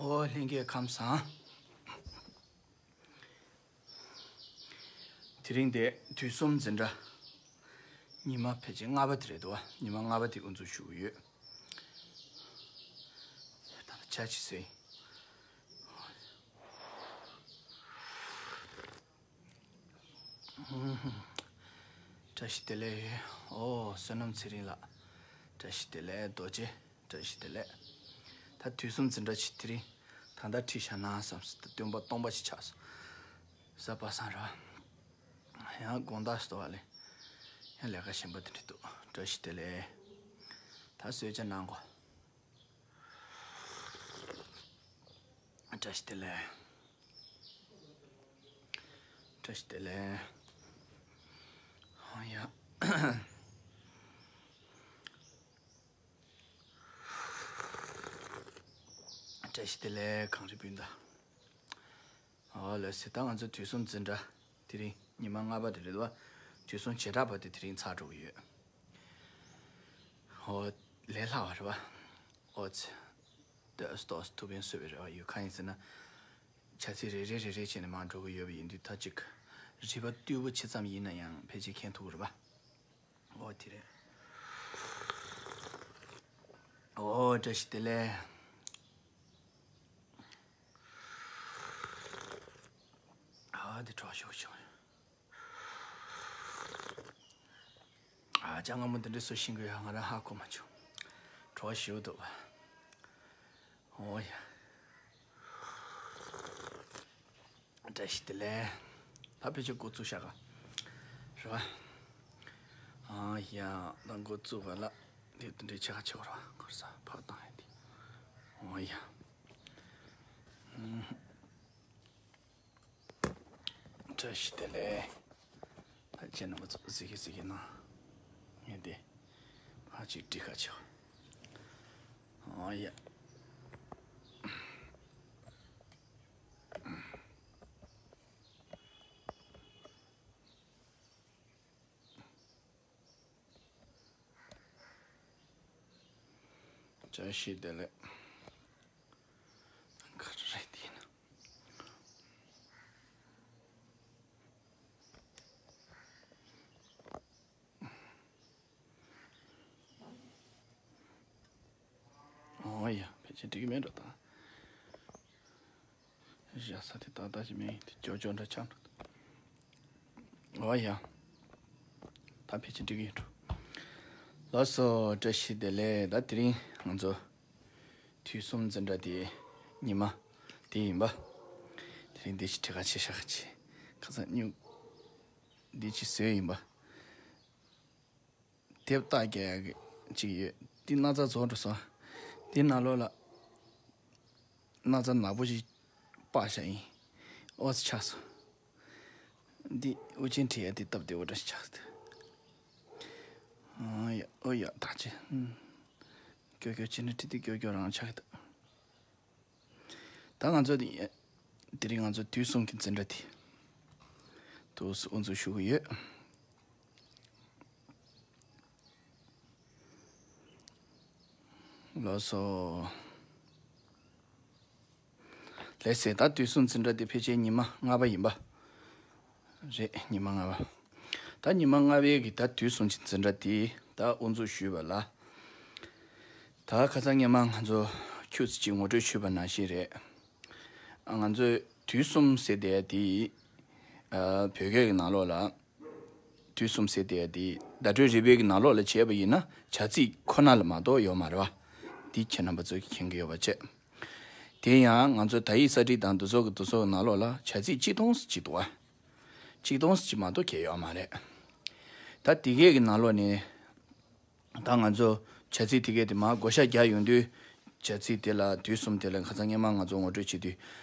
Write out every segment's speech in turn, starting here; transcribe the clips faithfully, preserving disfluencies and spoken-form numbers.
ཨོ་ལྷན་རྒྱས་ཁམས་བཟང་། དེ་རིང་དེ་དུས་གསུམ་འཛིན་གྲྭ་ཉི་མ་ཕལ་ཆེར་ལྔ་པ་དེ་རེད་འདུག་བ། ཉི་མ་ལྔ་པ་དེ་དབུ་འཛུགས་ཞུ་གི་ཡོད། ད་ལྟ་ཇ་ཅིག་ཟོས་ཡིན། བཀྲ་ཤིས་བདེ་ལེགས། ཨོ་བསོད་ནམས་ཚེ་རིང་ལགས། བཀྲ་ཤིས་བདེ་ལེགས། རྡོ་རྗེ། བཀྲ་ཤིས་བདེ་ལེགས། ད་དུས་གསུམ་འཛིན་གྲྭ་ཆེ་དེ་རིང་ད་ལྟ་ཁྲིད་བཞག་ན་བསམ་སོང་། སྟོན་པ་སྟོང་པ་ཞིག་ཆགས་སོང་། གཟའ་པ་སངས་རེད་བ། ཡང་དགོང་དག་སྟོན་པ་ལས་ཡང་ལས་ཀ་གཞན་པ་དེ་འདྲ་འདུག་བཀྲ་ཤིས་བདེ་ལེགས། ད་གསོལ་ཇ་གནང་གོ། བཀྲ་ཤིས་བདེ་ལེགས། བཀྲ་ཤིས་བདེ་ལེགས། ཨ་ཡ། བཀྲ་ཤིས་བདེ་ལེགས། གངས་རི་སྤུན་ཟླ། ཨོ་ལགས་སེ། ད་ང་ཚོ་དུས་གསུམ་འཛིན་གྲྭ་དེ་རིང་ཉི་མ་ལྔ་པ་དེ་རེད་བ། དུས་གསུམ་བྱེ་བྲག་པ་དེ་དེ་རིང་ཚར་འགྲོ་གི་ཡོད། ཨོ་ལས་སླ་བ་རེད་བ། ཨོ་ཙི། ཏོག་ཙམ་ཐུགས་ཕན་གསོས་པའི་རེ་བ་ཡོད། གང་ཡིན་ཟེར་ན། བྱ་ཚིག་རེ་རེ་རེ་རེ་བྱས་ནས་མར་འགྲོ་གི་ཡོད་པ་ཡིན་དུས། ད་ཅིག་རིག་པ་རྟུལ་པོ་ཆེ་ཙམ་ཡིན་ན་ཡང་ཕལ་ཆེར་མཁྱེན་ཐུབ་ཀྱི་རེད་བ། ཨོ་དེ་རེད། ཨོ་བཀྲ་ཤིས་བདེ་ལེགས། ཨ་དེ་གྲོགས་ཤོག་ཤོག་ཨ་ཅག་སྔ་མོ་འདི་འདྲ་བཟོ་ཤེས་ཀྱི་ཡོད། ང་རང་ཧ་གོ་མ་བྱུང་། གྲོགས་ཞིག་འདུག་བ། ཨོ་ཡ། བཀྲ་ཤིས་བདེ་ལེགས། ད་ཕལ་ཆེར་འགོ་བཙུགས་བཞག་ག་རེད་བ། ཨ་ཡ། ད་འགོ་བཙུགས་པ་ལ་དེ་འདི་འདྲའི་ཆེ་ཁ་ཆེ་བ་རེད་བ། འཁོར་ས་ཕར་བཏང་ཡ་དེ། ཨོ་ཡ། ཨུམ། བཀྲ་ཤིས་བདེ་ལེགས། ད་ཁྱེད་རྣམ་པ་ཚོ་གཟིགས་ཀྱི་གཟིགས་ཀྱི་གནང་། ངས་དེ་ཕར་ཅིག་འགྲིག་ག་ཆོག་ཨོ་ཡ། བཀྲ་ཤིས་བདེ་ལེགས། ག་རེ་རེད་དེ་ཡིན་ན། ཨོ་ཡ། ཕལ་ཆེར་འགྲིག་གི་མེད་འགྲོ་ད། བཞག་ས་དེ་ཏག་ཏག་ཅིག་མེད། དེ་ཅོ་ཅོ་འདྲ་ཆགས་འགྲོ། ཨོ་ཡ། ད་ཕལ་ཆེར་འགྲིག་གི་ཡོད་འགྲོ། ལགས་སོ། བཀྲ་ཤིས་བདེ་ལེགས། ད་དེ་རིང་ང་ཚོ་དུས་གསུམ་འཛིན་གྲྭ་དེ་ཉི་མ་དེ་ཡིན་པ། དེ་རིང་འདི་ཞིག་ཁྲི་ཁ་ཆེ་ཤག་ཆེ། ཁ་སང་སྨྱུག་འདི་ཅིག་བཟོས་ཡིན་པ། དེབ་རྟགས་རྒྱག་ཡག་གི་ཅིག་ཡོད། འདི་ན་ཚ་རྫོགས་འགྲོ་སོང་། འདི་ནང་ལོགས་ལ་ན་ཚ་ནག་པོ་ཞིག་སྤར་བཞག་ཡིན། ཨོ་ཙི་ཆགས་སོང་། འདི་དབུ་ཅན་ཁྲིད་ཡ་འདི་སྟབས་བདེ་བོ་འདྲ་ཞིག་ཆགས་སོང་། ཨོ་ཡ། ཨོ་ཡ། ཐག་ཆོད། ཀྱོ་ཀྱོ་བྱས་ན་ཁྲིད་དུས་ཀྱོ་ཀྱོ་རང་ཆགས་ཀྱི་འདུག་ད་ང་ཚོ་དེ་དེ་རིང་ང་ཚོ་དུས་གསུམ་གྱི་འཛིན་གྲྭ་དེ་དུས་སུ་དབུ་འཛུགས་ཞུ་གི་ཡོད། ལགས་སོ། ལགས་སེ། ད་དུས་གསུམ་འཛིན་གྲྭ་དེ་ཕལ་ཆེར་ཉི་མ་ལྔ་པ་ཡིན་པ་རེད། ཉི་མ་ལྔ་པ། ད་ཉི་མ་ལྔ་པའི་གི་ད་དུས་གསུམ་གྱི་འཛིན་གྲྭ་དེ་ད་དབུ་འཛུགས་ཞུས་པ་ལ། ད་ཁ་སང་སྔོན་མ་ང་ཚོ་ཁྱུག་ཙམ་ཅིག་ངོ་སྤྲོད་ཞུས་པ་ནང་བཞིན་རེད། ང་ཚོས་དུས་གསུམ་ཟེར་བསྡད་དེ། ཨ། བོད་སྐད་ཀྱི་ནང་ལོགས་ལ་དུས་གསུམ་ཟེར་བསྡད་དེ་བརྡ་སྤྲོད་རིག་པའི་གི་ནང་ལོགས་ལ་བྱས་པ་ཡིན་ན་བྱ་ཚིག་ཁོ་ན་ལ་མ་གཏོགས་ཡོད་མ་རེད་བ། འདི་ཁྱེད་རྣམ་པ་ཚོས་མཁྱེན་གྱི་ཡོད་པ་བྱས། དེ་ཡང་ང་ཚོ་དག་ཡིག་གསར་བསྒྲིགས་དང་འདི་ཚོ་གི་འདི་ཚོ་གི་ནང་ལོགས་ལ་བྱ་ཚིག་གཅིག་སྟོང་ཙམ་ཅིག་འདུག་བ། གཅིག་སྟོང་ཙམ་ཅིག་མ་གཏོགས་གང་ཡང་ཡོད་མ་རེད། ད་དེ་གའི་གི་ནང་ལོགས་ནས། ད་ང་ཚོ་བྱ་ཚིག་དེ་གའི་དེ་མར་བགོ་བཤའ་རྒྱག་ཡོང་དུས། བྱ་ཚིག་དེ་ལ་དུས་གསུམ་དེ་ལ་ཁ་སང་སྔོན་མ་ང་ཚོ་ངོ་སྤྲོད་བྱེད་དུས།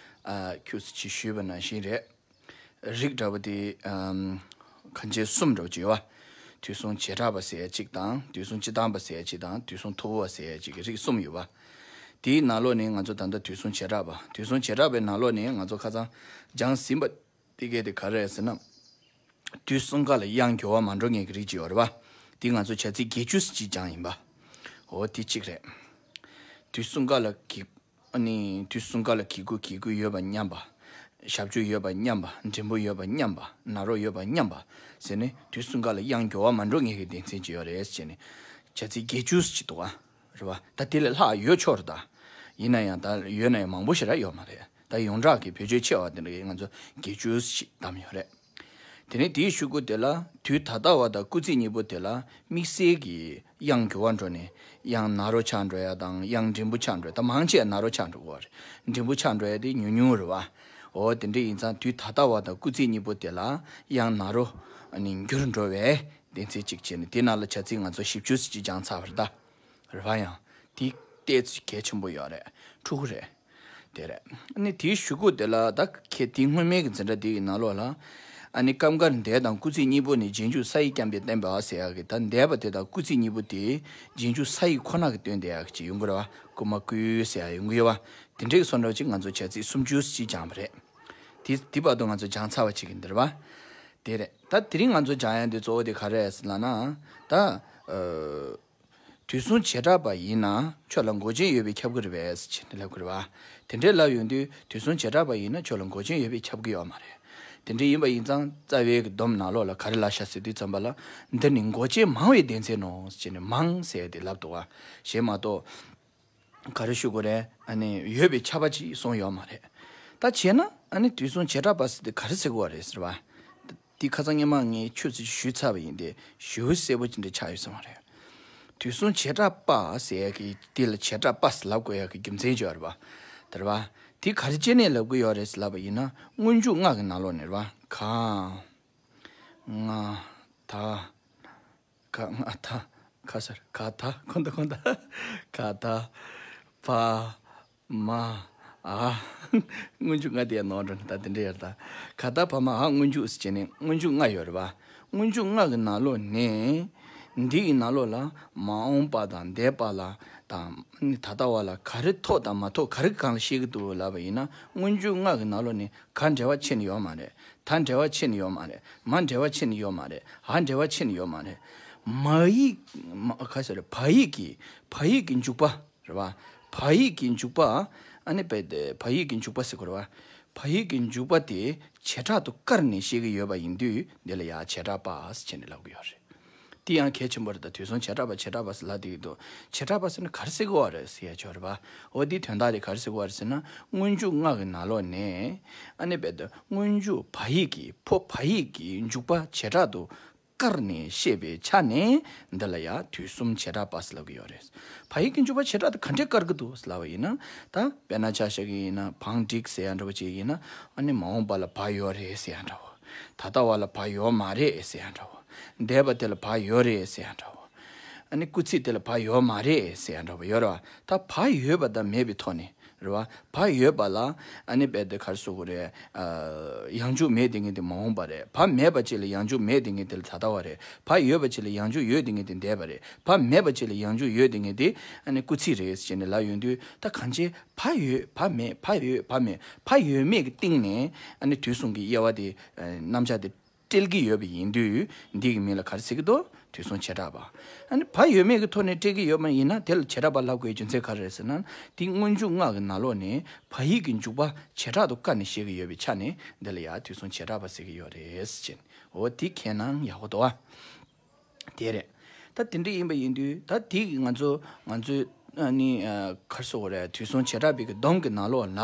ཨ། ཁྱུག་ཙམ་ཅིག་ཞུས་པ་ནང་བཞིན་རེད། རིགས་འདྲ་པོ་དེ། ཨམ། ཁ་འབྱེད་གསུམ་འདྲ་པོ་ཅིག་ཡོད་བ། དུས་གསུམ་བྱེ་བྲག་པ་ཟེར་ཡ་གཅིག་དང་། དུས་གསུམ་སྤྱི་བཏང་པ་ཟེར་ཡ་གཅིག་དང་། དུས་གསུམ་ཐོར་བུ་བ་ཟེར་ཡ་གཅིག་གི་རིགས་གསུམ་ཡོད་བ། དེའི་ནང་ལོགས་ནས་ང་ཚོ་ད་ལྟ་དུས་གསུམ་བྱེ་བྲག་པ། དུས་གསུམ་བྱེ་བྲག་པའི་ནང་ལོགས་ནས་ང་ཚོ་ཁ་སང་སྦྱངས་ཟིན་པ། དེ་གའི་དེ་ག་རེ་རེད་ཟེར་ན། དུས་གསུམ་ཀ་ལ་དབྱངས་འགྱུར་བ་མ་འགྲོ་མཁན་གྱི་རིགས་ཅིག་ཡོད་རེད་བ། དེ་ང་ཚོ་བྱ་ཚིག་བརྒྱད་ཅུ་ཙམ་ཅིག་སྦྱངས་ཡིན་པ། འོ་དེ་གཅིག་རེད། དུས་གསུམ་ཀ་ལ་གི་ ཨ་ནི་དུས་གསུམ་ཀ་ལ་གི་གུ་གི་གུ་ཡོད་པ་མཉམ་པ། ཞབས་ཀྱུ་ཡོད་པ་མཉམ་པ། འགྲེང་བུ་ཡོད་པ་མཉམ་པ། ན་རོ་ཡོད་པ་མཉམ་པ་ཟེར་ནས་དུས་གསུམ་ཀ་ལ་དབྱངས་འགྱུར་བ་མ་འགྲོ་ངེས་ཀྱི་སྡེ་ཚན་ཅིག་ཡོད་རེད་ཟེར་ནས་བྱ་ཚིག་བརྒྱད་ཅུ་ཅིག་འདུག་ག་རེད་བ། ད་དེ་ལས་ལྷག་ཡོད་ཆོག་རེད་ད། ཡིན་ན་ཡང་ད་ཡོད་ན་ཡང་མང་པོ་ཞིག་རག་ཡོད་མ་རེད། ད་ཡོངས་གྲགས་ཀྱི་བེད་སྤྱོད་ཆེ་བ་དེ་འདྲ་ང་ཚོ་བརྒྱད་ཅུ་ཞིག་བདམས་ཡོད་རེད། དེ་ནས་དེའི་གཞུག་གུ་དེ་ལ་དུས་ད་ལྟ་བ་དང་སྐུལ་ཚིག་གཉིས་པོ་དེ་ལ་དམིགས་བསལ་གྱི་དབྱངས་འགྱུར་བ་འགྲོ་ནས་དབྱངས་ན་རོ་ཆགས་འགྲོ་ཡ་དང་དབྱངས་འགྲེང་བུ་ཆགས་འགྲོ་ཡ། ད་མང་ཆེ་ན་རོ་ཆགས་འགྲོ་གི་རེད། འགྲེང་བུ་ཆགས་འགྲོ་ཡ་དེ་ཉུང་ཉུང་རེད་བ། འོ་དེ་འདྲ་ཡིན་ཙང་དུས་ད་ལྟ་བ་དང་སྐུལ་ཚིག་གཉིས་པོ་དེ་ལ་དབྱངས་ན་རོ་ནི་འགྱུར་འགྲོ་བའི་སྡེ་ཚན་གཅིག་བྱས་ནས་དེ་ནང་ལ་བྱ་ཚིག་ང་ཚོ་བཞི་བཅུ་ཙམ་ཅིག་སྦྱངས་ཚར་བ་རེད་ད། རེད་བ། ཡང་དེ་ཏོག་ཙམ་གལ་ཆེན་པོ་ཡོད་རེད། ཕྲུ་གུ་རེད། དེ་རེད། ཨ་ནི་དེའི་གཞུག་གུ་དེ་ལ་ད་ཁྱེད་དེ་སྔོན་མའི་གི་འཛིན་གྲྭ་དེ་གི་ནང་ལོགས་ལ། ཨ་ནི་སྐབས་འགར་འདས་དང་སྐུལ་ཚིག་གཉིས་པོ་ནི་རྗེས་འཇུག་ས་ཡིག་རྐྱང་པས་བསྟན་པ་ཟེར་ཡག་གི་ད་འདས་པ་དེ་དང་སྐུལ་ཚིག་གཉིས་པོ་དེ་རྗེས་འཇུག་ས་ཡིག་ཁོ་ན་གི་སྟོན་བསྡད་ཡག་གི་ཅིག་ཡོང་གི་རེད་བ། རྐུན་མ་རྐུས་ཟེར་ཡག་ཡོང་གི་ཡོད་བ། དེ་འདྲའི་བཟོ་འདྲ་ཅིག་ང་ཚོ་བྱ་ཚིག་སུམ་ཅུ་ཅིག་སྦྱངས་པ་རེད། དེ་དེ་བར་དུ་ང་ཚོ་སྦྱངས་ཚར་བ་ཅིག་ཡིན་འདིར་བ། དེ་རེད། ད་དེ་རིང་ང་ཚོ་སྦྱང་ཡག་འདི་གཙོ་བོ་དེ་ག་རེ་རེད་ཟེར་ལབ་ན། ད། ཨ། དུས་གསུམ་བྱེ་བྲག་པ་ཡིན་ན་ཁྱོད་ལ་མགོ་ཅན་ཡོད་པས་ཁྱབ་ཀྱི་རེད་པས་ཟེར་ནས་ལབ་ཀྱི་རེད་བ། དེ་འདྲའི་ལབ་ཡོང་དུས་དུས་གསུམ་བྱེ་བྲག་པ་ཡིན་ན་ཁྱོད་ལ་མགོ་ཅན་ཡོད་པས་ཁྱབ་ཀྱི་ཡོད་མ་རེད། དེ་འདྲ་ཡིན་པ་ཡིན་ཙང་རྩ་བའི་གི་སྡོམ་ནང་ལོགས་ལ་ག་རེ་ལབ་ཤག་ཟེར་དུས་ཙམ་པ་ལ། འདི་ནི་མགོ་ཅན་མང་བའི་སྡེ་ཚན་ནོ་ཟེར་ནས་མང་ཟེར་དེ་ལབ་འདུག་བ། གཞན་མ་གཏོགས། ག་རེ་ཞུ་དགོས་རེད། ཨ་ནི་ཡོད་པའི་ཁྱབ་པ་ཅིག་སོང་ཡོད་མ་རེད། ད་བྱས་ན་ཨ་ནི་དུས་གསུམ་བྱེ་བྲག་པ་ཟེར་དེ་ག་རེ་ཟེར་དགོས་རེད་ཟེར་བ། འདི་ཁ་སང་སྔོན་མ་ངས་ཆུ་ཚོད་ཞུས་ཚར་བ་ཡིན་ཏེ་ཞེ་པོ་གསལ་པོ་ཅིག་འདྲ་ཆགས་ཡོད་ས་མ་རེད། དུས་གསུམ་བྱེ་བྲག་པ་ཟེར་ཡག་གི་དེ་ལ་བྱེ་བྲག་པ་ཟེར་ལབ་དགོས་ཡག་གི་རྒྱུ་མཚན་ཅིག་ཡོད་རེད་པ། དེ་རེད་པ། དེ་ག་རེ་བྱས་ནས་ལབ་དགོས་ཡོད་རེད་ཟེར་ལབ་པ་ཡིན་ན་སྔོན་འཇུག་ལྔ་གི་ནང་ལོགས་ནས་རེད་པ། ག་ང་ད། ག་ང་ད། ག་ཟེར། ག་ད། གོ་ད། གོ་ད། ག་ད། བ། མ། འ། སྔོན་འཇུག་ལྔ་དེ་ཡང་ནོར་འགྲོ་ནི་ད་དེ་འདྲ་ཡོད་རེད་ད། ག་ད་བ་མ་འ་སྔོན་འཇུག་ཟེར་བྱས་ནས་སྔོན་འཇུག་ལྔ་ཡོད་རེད་པ། སྔོན་འཇུག་ལྔ་གི་ནང་ལོགས་ནས། འདི་ཡི་ནང་ལོགས་ལ་མ་འོངས་པ་དང་འདས་པ་ལ་དང་ད་ལྟ་བ་ལ་ག་རེ་ཐོགས་དང་མ་ཐོགས་ག་རེ་གང་ལ་བཤད་ཀྱི་འདུག་ལབ་པ་ཡིན་ན་སྔོན་འཇུག་ལྔ་གི་ནང་ལོགས་ནས་ག་འབྲེལ་བ་ཕྱེ་ནི་ཡོད་མ་རེད། ད་འབྲེལ་བ་ཕྱེ་ནི་ཡོད་མ་རེད། མ་འབྲེལ་བ་ཕྱེ་ནི་ཡོད་མ་རེད། འ་འབྲེལ་བ་ཕྱེ་ནི་ཡོད་མ་རེད། མ་ཡིག་མ་ག་ཟེར། བ་ཡིག་གི་བ་ཡིག་གི་འཇུག་པ་རེད་བ། བ་ཡིག་གི་འཇུག་པ། ཨ་ནི་བ་བ་ཡིག་གི་འཇུག་པ་ཟེར་དགོས་རེད་བ། བ་ཡིག་གི་འཇུག་པ་དེ་བྱེ་བྲག་ཏུ་བཀར་ནས་བཤད་ཀྱི་ཡོད་པ་ཡིན་དུས་འདི་ལ་ཡང་བྱེ་བྲག་པ་ཟེར་བྱས་ནས་ལབ་ཀྱི་ཡོད་རེད། དེ་ཡང་གལ་ཆེན་པོ་རེད་ད། དུས་གསུམ་བྱེ་བྲག་པ་བྱེ་བྲག་པ་ཟེར་ལབ་བསྡད་ཀྱི་འདུག་བྱེ་བྲག་པ་ཟེར་ན་ག་རེ་ཟེར་གྱི་ཡོད་རེད་ཟེར་ཡ་ཅིག་ཡོད་རེད་བ། འོ་དེའི་དོན་དག་དེ་ག་རེ་ཟེར་གྱི་ཡོད་རེད་ཟེར་ན་སྔོན་འཇུག་ལྔ་གི་ནང་ལོགས་ནས། ཨ་ནི་བ་དེ་སྔོན་འཇུག་བ་ཡིག་གི་ཕོ་བ་ཡིག་གི་འཇུག་པ་བྱེ་བྲག་ཏུ་བཀར་ནས་བཤད་པའི་ཆ་ནས་འདི་ལ་ཡང་དུས་གསུམ་བྱེ་བྲག་པ་ཟེར་ལབ་ཀྱི་ཡོད་རེད། བ་ཡིག་གི་འཇུག་པ་བྱེ་བྲག་ཏུ་ག་འདྲས་བཀར་གྱི་འདུག་ཟེར་ལབ་པ་ཡིན་ན། ད་དཔེར་ན་ཆ་བཞག་གི་ཡིན་ན་བང་སྒྲིག་ཟེར་ཡ་འདྲ་བོ་ཅིག་ཡིན་ན་ཨ་ནི་མ་འོངས་པ་ལ་བ་ཡོད་རེད་ཟེར་ཡ་འདྲ་བོ། ད་ལྟ་བ་ལ་བ་ཡོད་མ་རེད་ཟེར་ཡ་འདྲ་བོ། འདས་པ་དེ་ལ་བ་ཡོད་རེད་ཟེར་ཡ་འདྲ་བོ། ཨ་ནི་སྐུལ་ཚིག་དེ་ལ་བ་ཡོད་མ་རེད་ཟེར་ཡ་འདྲ་བོ་ཡོད་རེད་བ། ད་བ་ཡོད་པ་དང་མེད་པའི་ཐོག་ནས་རེད་བ། བ་ཡོད་པ་ལ་ཨ་ནི་བ་དེ་ག་རེ་ཟེར་དགོས་རེད། ཨ། ཡང་འཇུག་མེད་དེ་ངེས་དེ་མ་འོངས་པ་རེད། བ་མེད་པ་ཅིག་ལ་ཡང་འཇུག་མེད་དེ་ངེས་དེ་ལ་ད་ལྟ་བ་རེད། བ་ཡོད་པ་ཅིག་ལ་ཡང་འཇུག་ཡོད་དེ་ངེས་དེ་འདས་པ་རེད། བ་མེད་པ་ཅིག་ལ་ཡང་འཇུག་ཡོད་དེ་ངེས་དེ་ཨ་ནི་སྐུལ་ཚིག་རེད་ཟེར་ནས་ལབ་ཡོང་དུས་ད་གང་ཅི། བ་ཡོད་བ་མེད་བ་ཡོད་བ་མེད་བ་ཡོད་མེད་ཀྱི་སྟེང་ནས་ཨ་ནི་དུས་གསུམ་གྱི་དབྱེ་བ་དེ། ཨ། རྣམ་གཞག་དེ་སྤྲད་ཀྱི་ཡོད་པ་ཡིན་དུས་འདི་གི་མིང་ལ་ག་རེ་ཟེར་གྱི་འདུག་དུས་གསུམ་བྱེ་བྲག་པ། ཨ་ནི་བ་ཡོད་མེད་ཀྱི་ཐོག་ནས་སྤྲད་ཀྱི་ཡོད་པ་ཡིན་ན་དེ་ལ་བྱེ་བྲག་པ་ལབ་དགོས་རྒྱུ་མཚན་ག་རེ་རེད་ཟེར་ན། དེ་སྔོན་འཇུག་ལྔ་གི་ནང་ལོགས་ནས་བ་ཡིག་གི་འཇུག་པ་བྱེ་བྲག་ཏུ་བཀར་ནས་བཤད་ཀྱི་ཡོད་པའི་ཆ་ནས་འདི་ལ་ཡང་དུས་གསུམ་བྱེ་བྲག་པ་ཟེར་གྱི་ཡོད་རེད་ཟེར་བྱས། འོ་དེ་མཁྱེན་ན་ཡག་པོ་འདུག་ཨ། དེ་རེད། ད་དེ་འདྲ་ཡིན་པ་ཡིན་དུས་ད་དེ་གི་ང་ཚོ་ང་ཚོའི་ཨ་ནི་ཨ་ག་རེ་ཟེར་དགོས་རེད། དུས་གསུམ་བྱེ་བྲག་པའི་གི་སྡོམ་གི་ནང་ལོགས་ལ།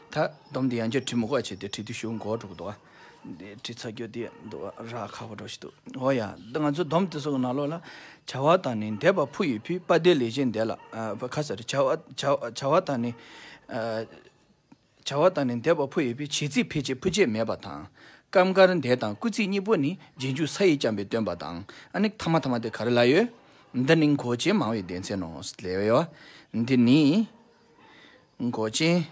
ད་སྡོམ་དེ་ཡང་བསྐྱར་བྲིས་མི་དགོས་བྱས་ཏེ་བྲིས་དུས་ཞུ་འགོར་འགྲོ་གི་འདུག་ཨ། འདི་བྲིས་ཚར་རྒྱུ་དེ་འདུག་ཨ། རག་ཁག་པོ་འགྲོ་ཞིག་འདུག་འོ་ཡ། ད་ང་ཚོ་སྡོམ་དེ་ཚོ་གི་ནང་ལོགས་ལ། བྱ་བ་དང་ནི་འདས་པ་འཕོ་ཡི་ཕུད་པ་དེ་ལས་གཞན་འདས་ལ། ཨ། ཁ་ཟེར། བྱ་བ་བྱ་བྱ་བ་དང་ནི། ཨ། བྱ་བ་དང་ནི་འདས་པ་འཕོ་ཡི་ཕུད། བྱེད་ཚིག་ཕལ་ཆེར་འཕོ་བྱེད་མེད་པ་དང་། སྐབས་འགར་འདས་དང་སྐུལ་ཚིག་གཉིས་པོ་ནི་རྗེས་འཇུག་ས་ཡིག་རྐྱང་པས་སྟོན་པ་དང་། ཨ་ནི་ཐ་མ་ཐ་མ་དེ་ག་རེ་ལབ་ཡོད། འདི་ནི་མགོ་ཅན་མང་བའི་སྡེ་ཚན་ནོ་ལབ་ཡོད། འདི་ནི་མགོ་ཅན་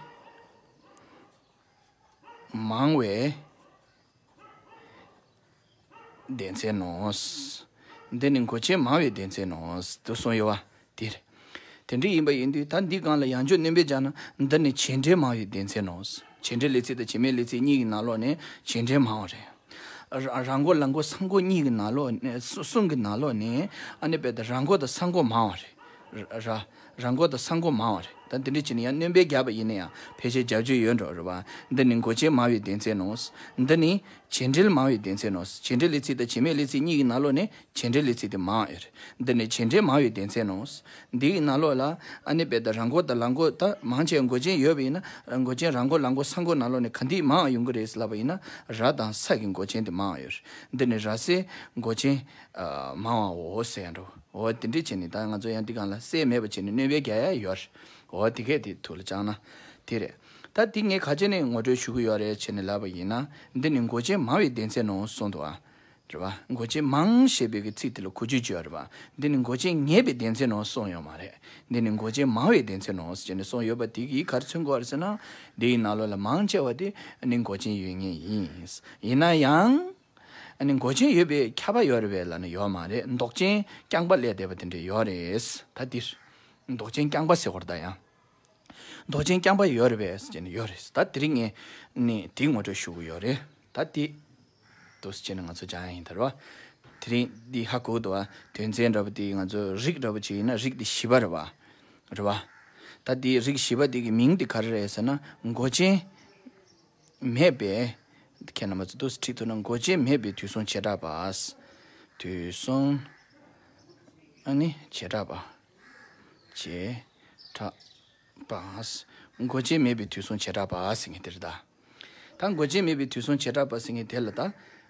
མང་བའི་སྡེ་ཚན་ནོ། འདི་ནི་མགོ་ཅན་མང་བའི་སྡེ་ཚན་ནོ། དུ་གསུངས་ཡོད་བ། དེ་རེད། དེ་འདྲ་ཡིན་པ་ཡིན་དུས་ད་འདི་སྒང་ལ་ཡང་བསྐྱར་སྣོན་པ་བརྒྱབ་ན་འདི་ནི་བྱེད་འབྲེལ་མང་བའི་སྡེ་ཚན་ནོ། བྱེད་འབྲེལ་ལས་ཚིག་དང་བྱེད་མེད་ལས་ཚིག་གཉིས་ཀྱི་ནང་ལོགས་ནས་བྱེད་འབྲེལ་མང་བ་རེད། ར་རང་མགོ་ལ་མགོ་ས་མགོ་གཉིས་ཀྱི་ནང་ལོགས་ནས་གསུ་གསུམ་གྱི་ནང་ལོགས་ནས་ཨ་ནི་བས་ད་རང་མགོ་དང་ས་མགོ་མང་བ་རེད། ར་ར་ རང་མགོ་དང་ས་མགོ་མང་བ་རེད། ད་འདི་འདྲ་བྱས་ནས་ཡང་སྣོན་པ་བརྒྱབ་པ་ཡིན་ན་ཡང་ཕལ་ཆེར་རྒྱབ་བཅོས་ཡོད་འགྲོ་རེད་བ། འདི་ནི་མགོ་ཅན་མང་བའི་སྡེ་ཚན་ནོ། འདི་ནི་བྱེད་འབྲེལ་མང་བའི་སྡེ་ཚན་ནོ། བྱེད་འབྲེལ་ལས་ཚིག་དང་བྱེད་མེད་ལས་ཚིག་གཉིས་ཀྱི་ནང་ལོགས་ནས་བྱེད་འབྲེལ་ལས་ཚིག་དེ་མང་ཡོད་རེད། འདི་ནི་བྱེད་འབྲེལ་མང་བའི་སྡེ་ཚན་ནོ། འདི་ཡི་ནང་ལོགས་ལ་ཨ་ནི་དཔེ་ད་རང་མགོ་དང་ལ་མགོ། ད་མང་ཆེ་མགོ་ཅན་ཡོད་པ་ཡིན་ན་མགོ་ཅན་རང་མགོ་ལ་མགོ་ས་མགོ་ནང་ལོགས་ནས་ག་འདི་མང་བ་ཡོང་གི་རེད་ལབ་པ་ཡིན་ན་ར་དང་ས་གི་མགོ་ཅན་དེ་མང་བ་ཡོད་རེད། འདི་ནི་ར་སའི་མགོ་ཅན་མང་བའོ་ཟེར་ཡ་འགྲོ། འོ་དེ་འདྲ་བྱས་ནས་ད་ང་ཚོ་ཡང་འདི་སྒང་ལ་སྲས་མེད་པ་བྱས་ནས་སྣོན་པ་རྒྱག་ཡ་ཡོད་རེད། འོ་དེ་གས་དེ་ཐུགས་ལ་བཅངས་ན་དེ་རེད། ད་འདི་ངས་ག་བྱས་ནས་ངོ་སྤྲོད་ཞུ་གི་ཡོད་རེད་བྱས་ནས་ལབ་པ་ཡིན་ན། འདི་ནི་མགོ་ཅན་མང་བའི་སྡེ་ཚན་ནོ་གསུངས་འདུག་ཨ། རེད་བ། མགོ་ཅན་མང་ཞེས་པའི་གི་ཚིག་དེ་ལ་གོ་རྒྱུ་ཅིག་ཡོད་རེད་བ། འདི་ནི་མགོ་ཅན་ངེས་པའི་སྡེ་ཚན་ནོ་གསུངས་ཡོད་མ་རེད། འདི་ནི་མགོ་ཅན་མང་བའི་སྡེ་ཚན་ནོ་ཟེར་ནས་གསུངས་ཡོད་པ་དེ་གིས་ག་རེ་མཚོན་གྱི་ཡོད་རེད་ཟེར་ན། འདི་ཡི་ནང་ལོགས་ལ་མང་ཆེ་བ་དེ་ནི་མགོ་ཅན་ཡོད་ངེས་ཡིན། ཡིན་ན་ཡང་། ཨ་ནི་མགོ་ཅན་ཡོད་པའི་ཁྱབ་པ་ཡོད་རེད་པས་ལབ་ན་ཡོད་མ་རེད། འདོགས་ཅན་རྐྱང་པ་སླེབས་བསྡད་པ་དེ་འདྲ་ཡོད་རེད། ད་འདིར་འདོགས་ཅན་རྐྱང་པ་ཟེར་བར་ད་ཡང་འདོགས་ཅན་རྐྱང་པ་ཡོད་རེད་པས་ཟེར་ནས་ཡོད་རེད། ད་དེ་རིང་ངས་ནི་དེ་ངོ་སྤྲོད་ཞུ་གི་ཡོད་རེད། ད་དེ་འདུག་སེ་བྱས་ནས་ང་ཚོ་སྦྱང་ཡ་ཡིན་ད་རེད་བ། དེ་རིང་འདི་ཧ་གོ་འདུག་བ། དོན་ཚན་འདྲ་པོ་དེ་ང་ཚོ་རིགས་འདྲ་པོ་ཅིག་ཡིན་ན་རིགས་དེ་བཞི་པ་རེད་བ། རེད་བ། ད་དེ་རིགས་བཞི་པ་དེ་གི་མིང་དེ་ག་རེ་རེད་ཟེར་ན་མགོ་ཅན། མེད་པའི། ཁྱེད་རྣམ་པ་ཚོ་འདུག་སེ་ཁྲིད་ཐུབ་ན། མགོ་ཅན་མེད་པའི་དུས་གསུམ་བྱེ་བྲག་པ། དུས་གསུམ། ཨ་ནི་བྱེ་བྲག་པ། བྱེ་བྲག་པ། མགོ་ཅན་མེད་པའི་དུས་གསུམ་བྱེ་བྲག་པ་ཟེར་མཁན་དེ་རེད་ད། ད་མགོ་ཅན་མེད་པའི་དུས་གསུམ་བྱེ་བྲག་པ་ཟེར་མཁན་དེ་ལ་ད་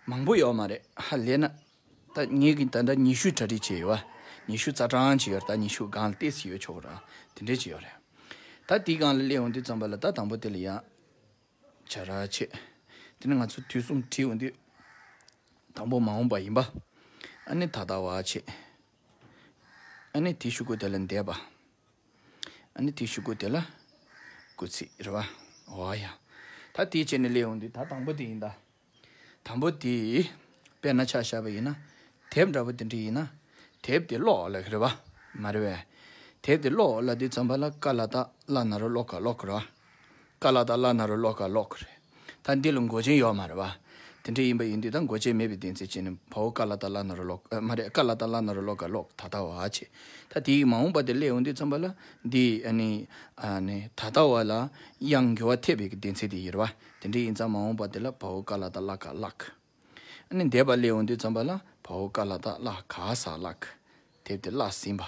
མང་པོ་ཡོད་མ་རེད། ཧ་ལས་ན། ད་ངེད་ཀྱིས་ད་ལྟ་ཉི་ཤུ་གྲ་སྒྲིག་བྱས་ཡོད་བ། ཉི་ཤུ་རྩ་གྲངས་ཅིག་ཡོད་རེད། ད་ཉི་ཤུ་སྒང་ལ་ཏོག་ཙམ་ཡོད་ཆོག་གི་རེད། དེ་འདྲས་ཅིག་ཡོད་རེད། ད་དེའི་སྒང་ལ་སླེབས་ཡོང་དུས་ཙམ་པ་ལ་ད་དང་པོ་དེ་ལ་ཡ། བྱ་ར་བྱེད། དེ་ནི་ང་ཚོ་དུས་གསུམ་བྲིས་ཡོང་དུས། དང་པོ་མ་འོངས་པ་ཡིན་པ། ཨ་ནི་ད་ལྟ་བ་བྱེད། ཨ་ནི་དེའི་གཞུག་གུ་དེ་ལ་འདས་པ། ཨ་ནི་དེའི་གཞུག་གུ་དེ་ལ་སྐུལ་ཚིག་རེད་བ། འོ་ཡ། ད་དེའི་བྱས་ནས་སླེབས་ཡོང་དུས་ད་དང་པོ་དེ་ཡིན་ད། དང་པོ་དེ། དཔེར་ན་ཆ་བཞག་པ་ཡིན་ན། དེབ་འདྲ་པོ་དེ་འདྲ་ཡིན་ན། དེབ་དེ་ཀློག་ལབ་ཀྱི་རེད་བ། མ་རེད་པས། དེབ་དེ་ཀློག་ལབ་དུས་ཙམ་པ་ལ་ཀ་ལ་ཏ་བླ་ན་རོ་ཀློ་ག་ཀློག་གི་རེད་བ། ཀ་ལ་ཏ་བླ་ན་རོ་ཀློ་ག་ཀློག་གི་རེད། ད་འདི་ལ་མགོ་ཅན་ཡོད་མ་རེད་བ། དེ་འདྲ་ཡིན་པ་ཡིན་དུས་ད་མགོ་ཅན་མེད་པའི་སྡེ་ཚན་བྱས་ནས་བའོ་ཀ་ལ་ཏ་བླ་ན་རོ་ཀློ་ག་མ་རེད། ཀ་ལ་ཏ་བླ་ན་རོ་ཀློ་ག་ཀློག་ད་ལྟ་བ་བྱེད། ད་དེའི་མ་འོངས་པ་དེ་སླེབས་ཡོང་དུས་ཙམ་པ་ལ་འདི་ཨ་ནི་ཨ་ནི་ད་ལྟ་བ་ལ་ཡང་འགྱུར་བ་ཐེབས་པའི་སྡེ་ཚན་དེ་ཡིན་རེད་བ། དེ་འདྲ་ཡིན་ཙང་མ་འོངས་པ་དེ་ལ་བའོ་ཀ་ལ་ཏ་བླ་ག་བཀླག་ཨ་ནི་འདས་པ་སླེབས་ཡོང་དུས་ཙམ་པ་ལ་བའོ་ཀ་ལ་ཏ་བླ་ག་ས་བཀླག་དེབ་དེ་བཀླགས་ཟིན་པ།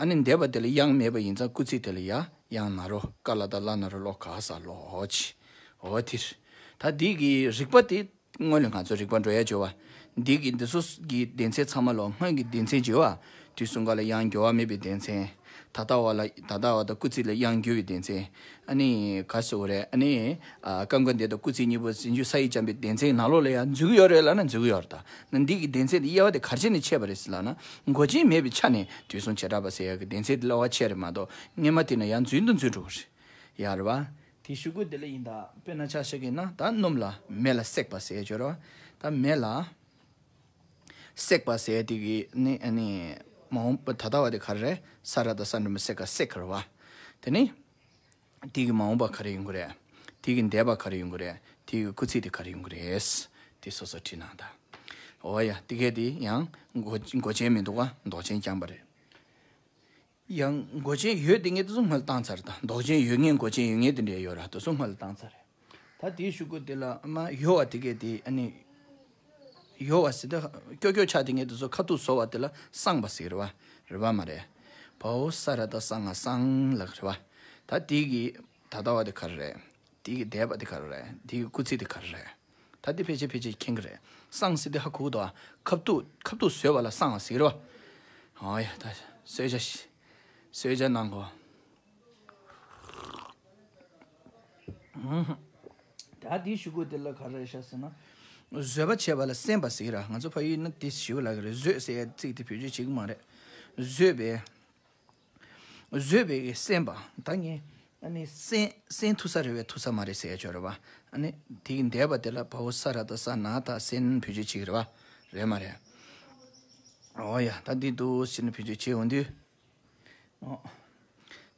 ཨ་ནི་འདས་པ་དེ་ལ་ཡང་མེད་པ་ཡིན་ཙང་སྐུལ་ཚིག་དེ་ལ་ཡ་ཡང་ན་རོ་ཀ་ལ་ཏ་བླ་ན་རོ་ཀློ་ག་ས་ཀློག་ཅིག་འོ་དེ་རེད། ད་འདི་གི་རིགས་པ་དེ་སྔོན་ལ་ང་ཚོ་རིགས་པ་འགྲོ་ཡ་བྱོས་བ། འདི་གི་འདི་ཚོ་གི་སྡེ་ཚན་ཚང་མ་ལ་སྔོན་གྱི་སྡེ་ཚན་བྱོས་བ། དུས་གསུམ་ཀ་ལ་ཡང་འགྱུར་བ་མེད་པའི་སྡེ་ཚན། ད་ལྟ་བ་ལ་ད་ལྟ་བ་དང་སྐུལ་ཚིག་ལ་ཡང་འགྱུར་བའི་སྡེ་ཚན། ཨ་ནི་ག་ཟེར་དགོས་རེད། ཨ་ནི་ཨ་སྐབས་འགའ་འདས་དང་སྐུལ་ཚིག་གཉིས་པོ་ཟིན་རྒྱུ་ས་ཡིག་འཇམ་པའི་སྡེ་ཚན་ནང་ལོགས་ལ་ཡང་འཛུལ་གྱི་ཡོད་རེད་ལབ་ན་འཛུལ་གྱི་ཡོད་རེད་ད། ན་འདི་གི་སྡེ་ཚན་དེ་དབྱེ་བ་དེ་ག་རེ་བྱས་ནས་ཕྱེ་བ་རེད་ཟེར་ལབ་ན། མགོ་ཅན་མེད་པའི་ཆ་ནས་དུས་གསུམ་བྱེ་བྲག་པ་ཟེར་ཡག་གི་སྡེ་ཚན་དེ་ལ་དབྱེ་བ་ཕྱེ་རེད་མ་གཏོགས་སྔོན་མ་དེ་ན་ཡང་འཛུལ་དང་འཛུལ་འགྲོ་གི་རེད། ཡ་རེད་བ། དེ་གཞུག་གུ་དེ་ལ་ཡིན་ད། དཔེར་ན་ཆ་བཞག་གི་ན་ད་སྣུམ་ལ་མེ་ལ་བསྲེགས་པ་ཟེར་ཡ་ཅིག་ཡོད་རེད་བ། ད་མེ་ལ་བསྲེགས་པ་ཟེར་ཡ་དེ་གི་ནི་ཨ་ནི་མ་འོངས་པ་ད་ལྟ་བ་དེ་ག་རེ་རེད། ས་ར་ཏ་ས་འགྲེང་བུ་སེ་ག་བསྲེགས་རེད་བ། དེ་ནི་དེ་གི་མ་འོངས་པ་ག་རེ་ཡོང་གི་རེད། དེ་གི་འདས་པ་ག་རེ་ཡོང་གི་རེད། དེ་གི་སྐུལ་ཚིག་དེ་ག་རེ་ཡོང་གི་རེད། དེ་སོ་སོ་བྲིས་གནང་ད། འོ་ཡ། དེ་གས་དེ་ཡང་མགོ་མགོ་ཅན་མི་འདུག་ག་འདོགས་ཅན་རྐྱང་པ་རེད། ཡང་མགོ་ཅན་ཡོད་དེ་ངས་དེ་ཚོ་སྔོན་ལ་བཏང་ཚར་དང་། འདོགས་ཅན་ཡོད་ངེས་མགོ་ཅན་ཡོད་ངེས་དེ་འདྲ་ཡོད་ར། དེ་ཚོ་སྔོན་ལ་བཏང་ཚར་རེད། ད་དེའི་གཞུག་གུ་དེ་ལ་མ་ཡོ་བ་དེ་གས་དེ་ཨ་ནི་ཡོ་བ་ཟེར་ཏེ་ཀྱོག་ཀྱོག་ཆགས་དེ་ངས་དེ་ཚོ་ཁ་ཐུག་བཟོ་བ་དེ་ལ་སངས་པ་ཟེར་རེད་བ། རེད་བ་མ་རེད། བའོ་ས་ར་ཏ་སངས་ང་སངས་ལབ་རེད་བ། ད་དེ་གི་ད་ལྟ་བ་དེ་ག་རེ་རེད། དེ་གི་འདས་པ་དེ་ག་རེ་རེད། དེ་གི་སྐུལ་ཚིག་དེ་ག་རེ་རེད། ད་འདི་ཕལ་ཆེར་ཕལ་ཆེར་མཁྱེན་གི་རེད། སངས་ཟེར་དེ་ཧ་གོ་གི་འདུག་ཨ། ཁ་ཐུག་ཁ་ཐུག་བཟོས་པ་ལ་སངས་པ་ཟེར་གི་རེད་བ། ཨ་ཡ། ད་གསོལ་ཇ་ཤི། གསོལ་ཇ་གནང་གོ། ཨུམ། ད་འདིའི་གཞུག་གུ་དེ་ལ་ག་རེ་ཤ་ཟེར་ན། བཟོད་པ་བྱས་པ་ལ་སེམས་པ་ཟེར་གི་ར། ང་ཚོ་ཕ་ཡུལ་ན་དེ་ཞིག་ལ་གི་རེད། བཟོད་ཟེར་ཡ་ཚིག་དེ་བེད་སྤྱོད་བྱེད་གི་མ་རེད། བཟོད་པའི། བཟོད་པའི་གི་སེམས་པ། ད་ངས་ཨ་ནི་སེམས་སེམས་ཐུ་ས་རེད་བས་ཐུ་ས་མ་རེད་ཟེར་ཡ་ཅིག་ཡོད་རེད་བ། ཨ་ནི་དེ་གི་འདས་པ་དེ་ལ་བའོ་ས་ར་ཏ་ས་ན་ད་སེམས་བེད་སྤྱོད་བྱེད་ཀྱི་རེད་བ། རེད་མ་རེད། འོ་ཡ། ད་འདི་འདུག་ཟེར་ནས་བེད་སྤྱོད་བྱེད་འོང་དུས། འོ།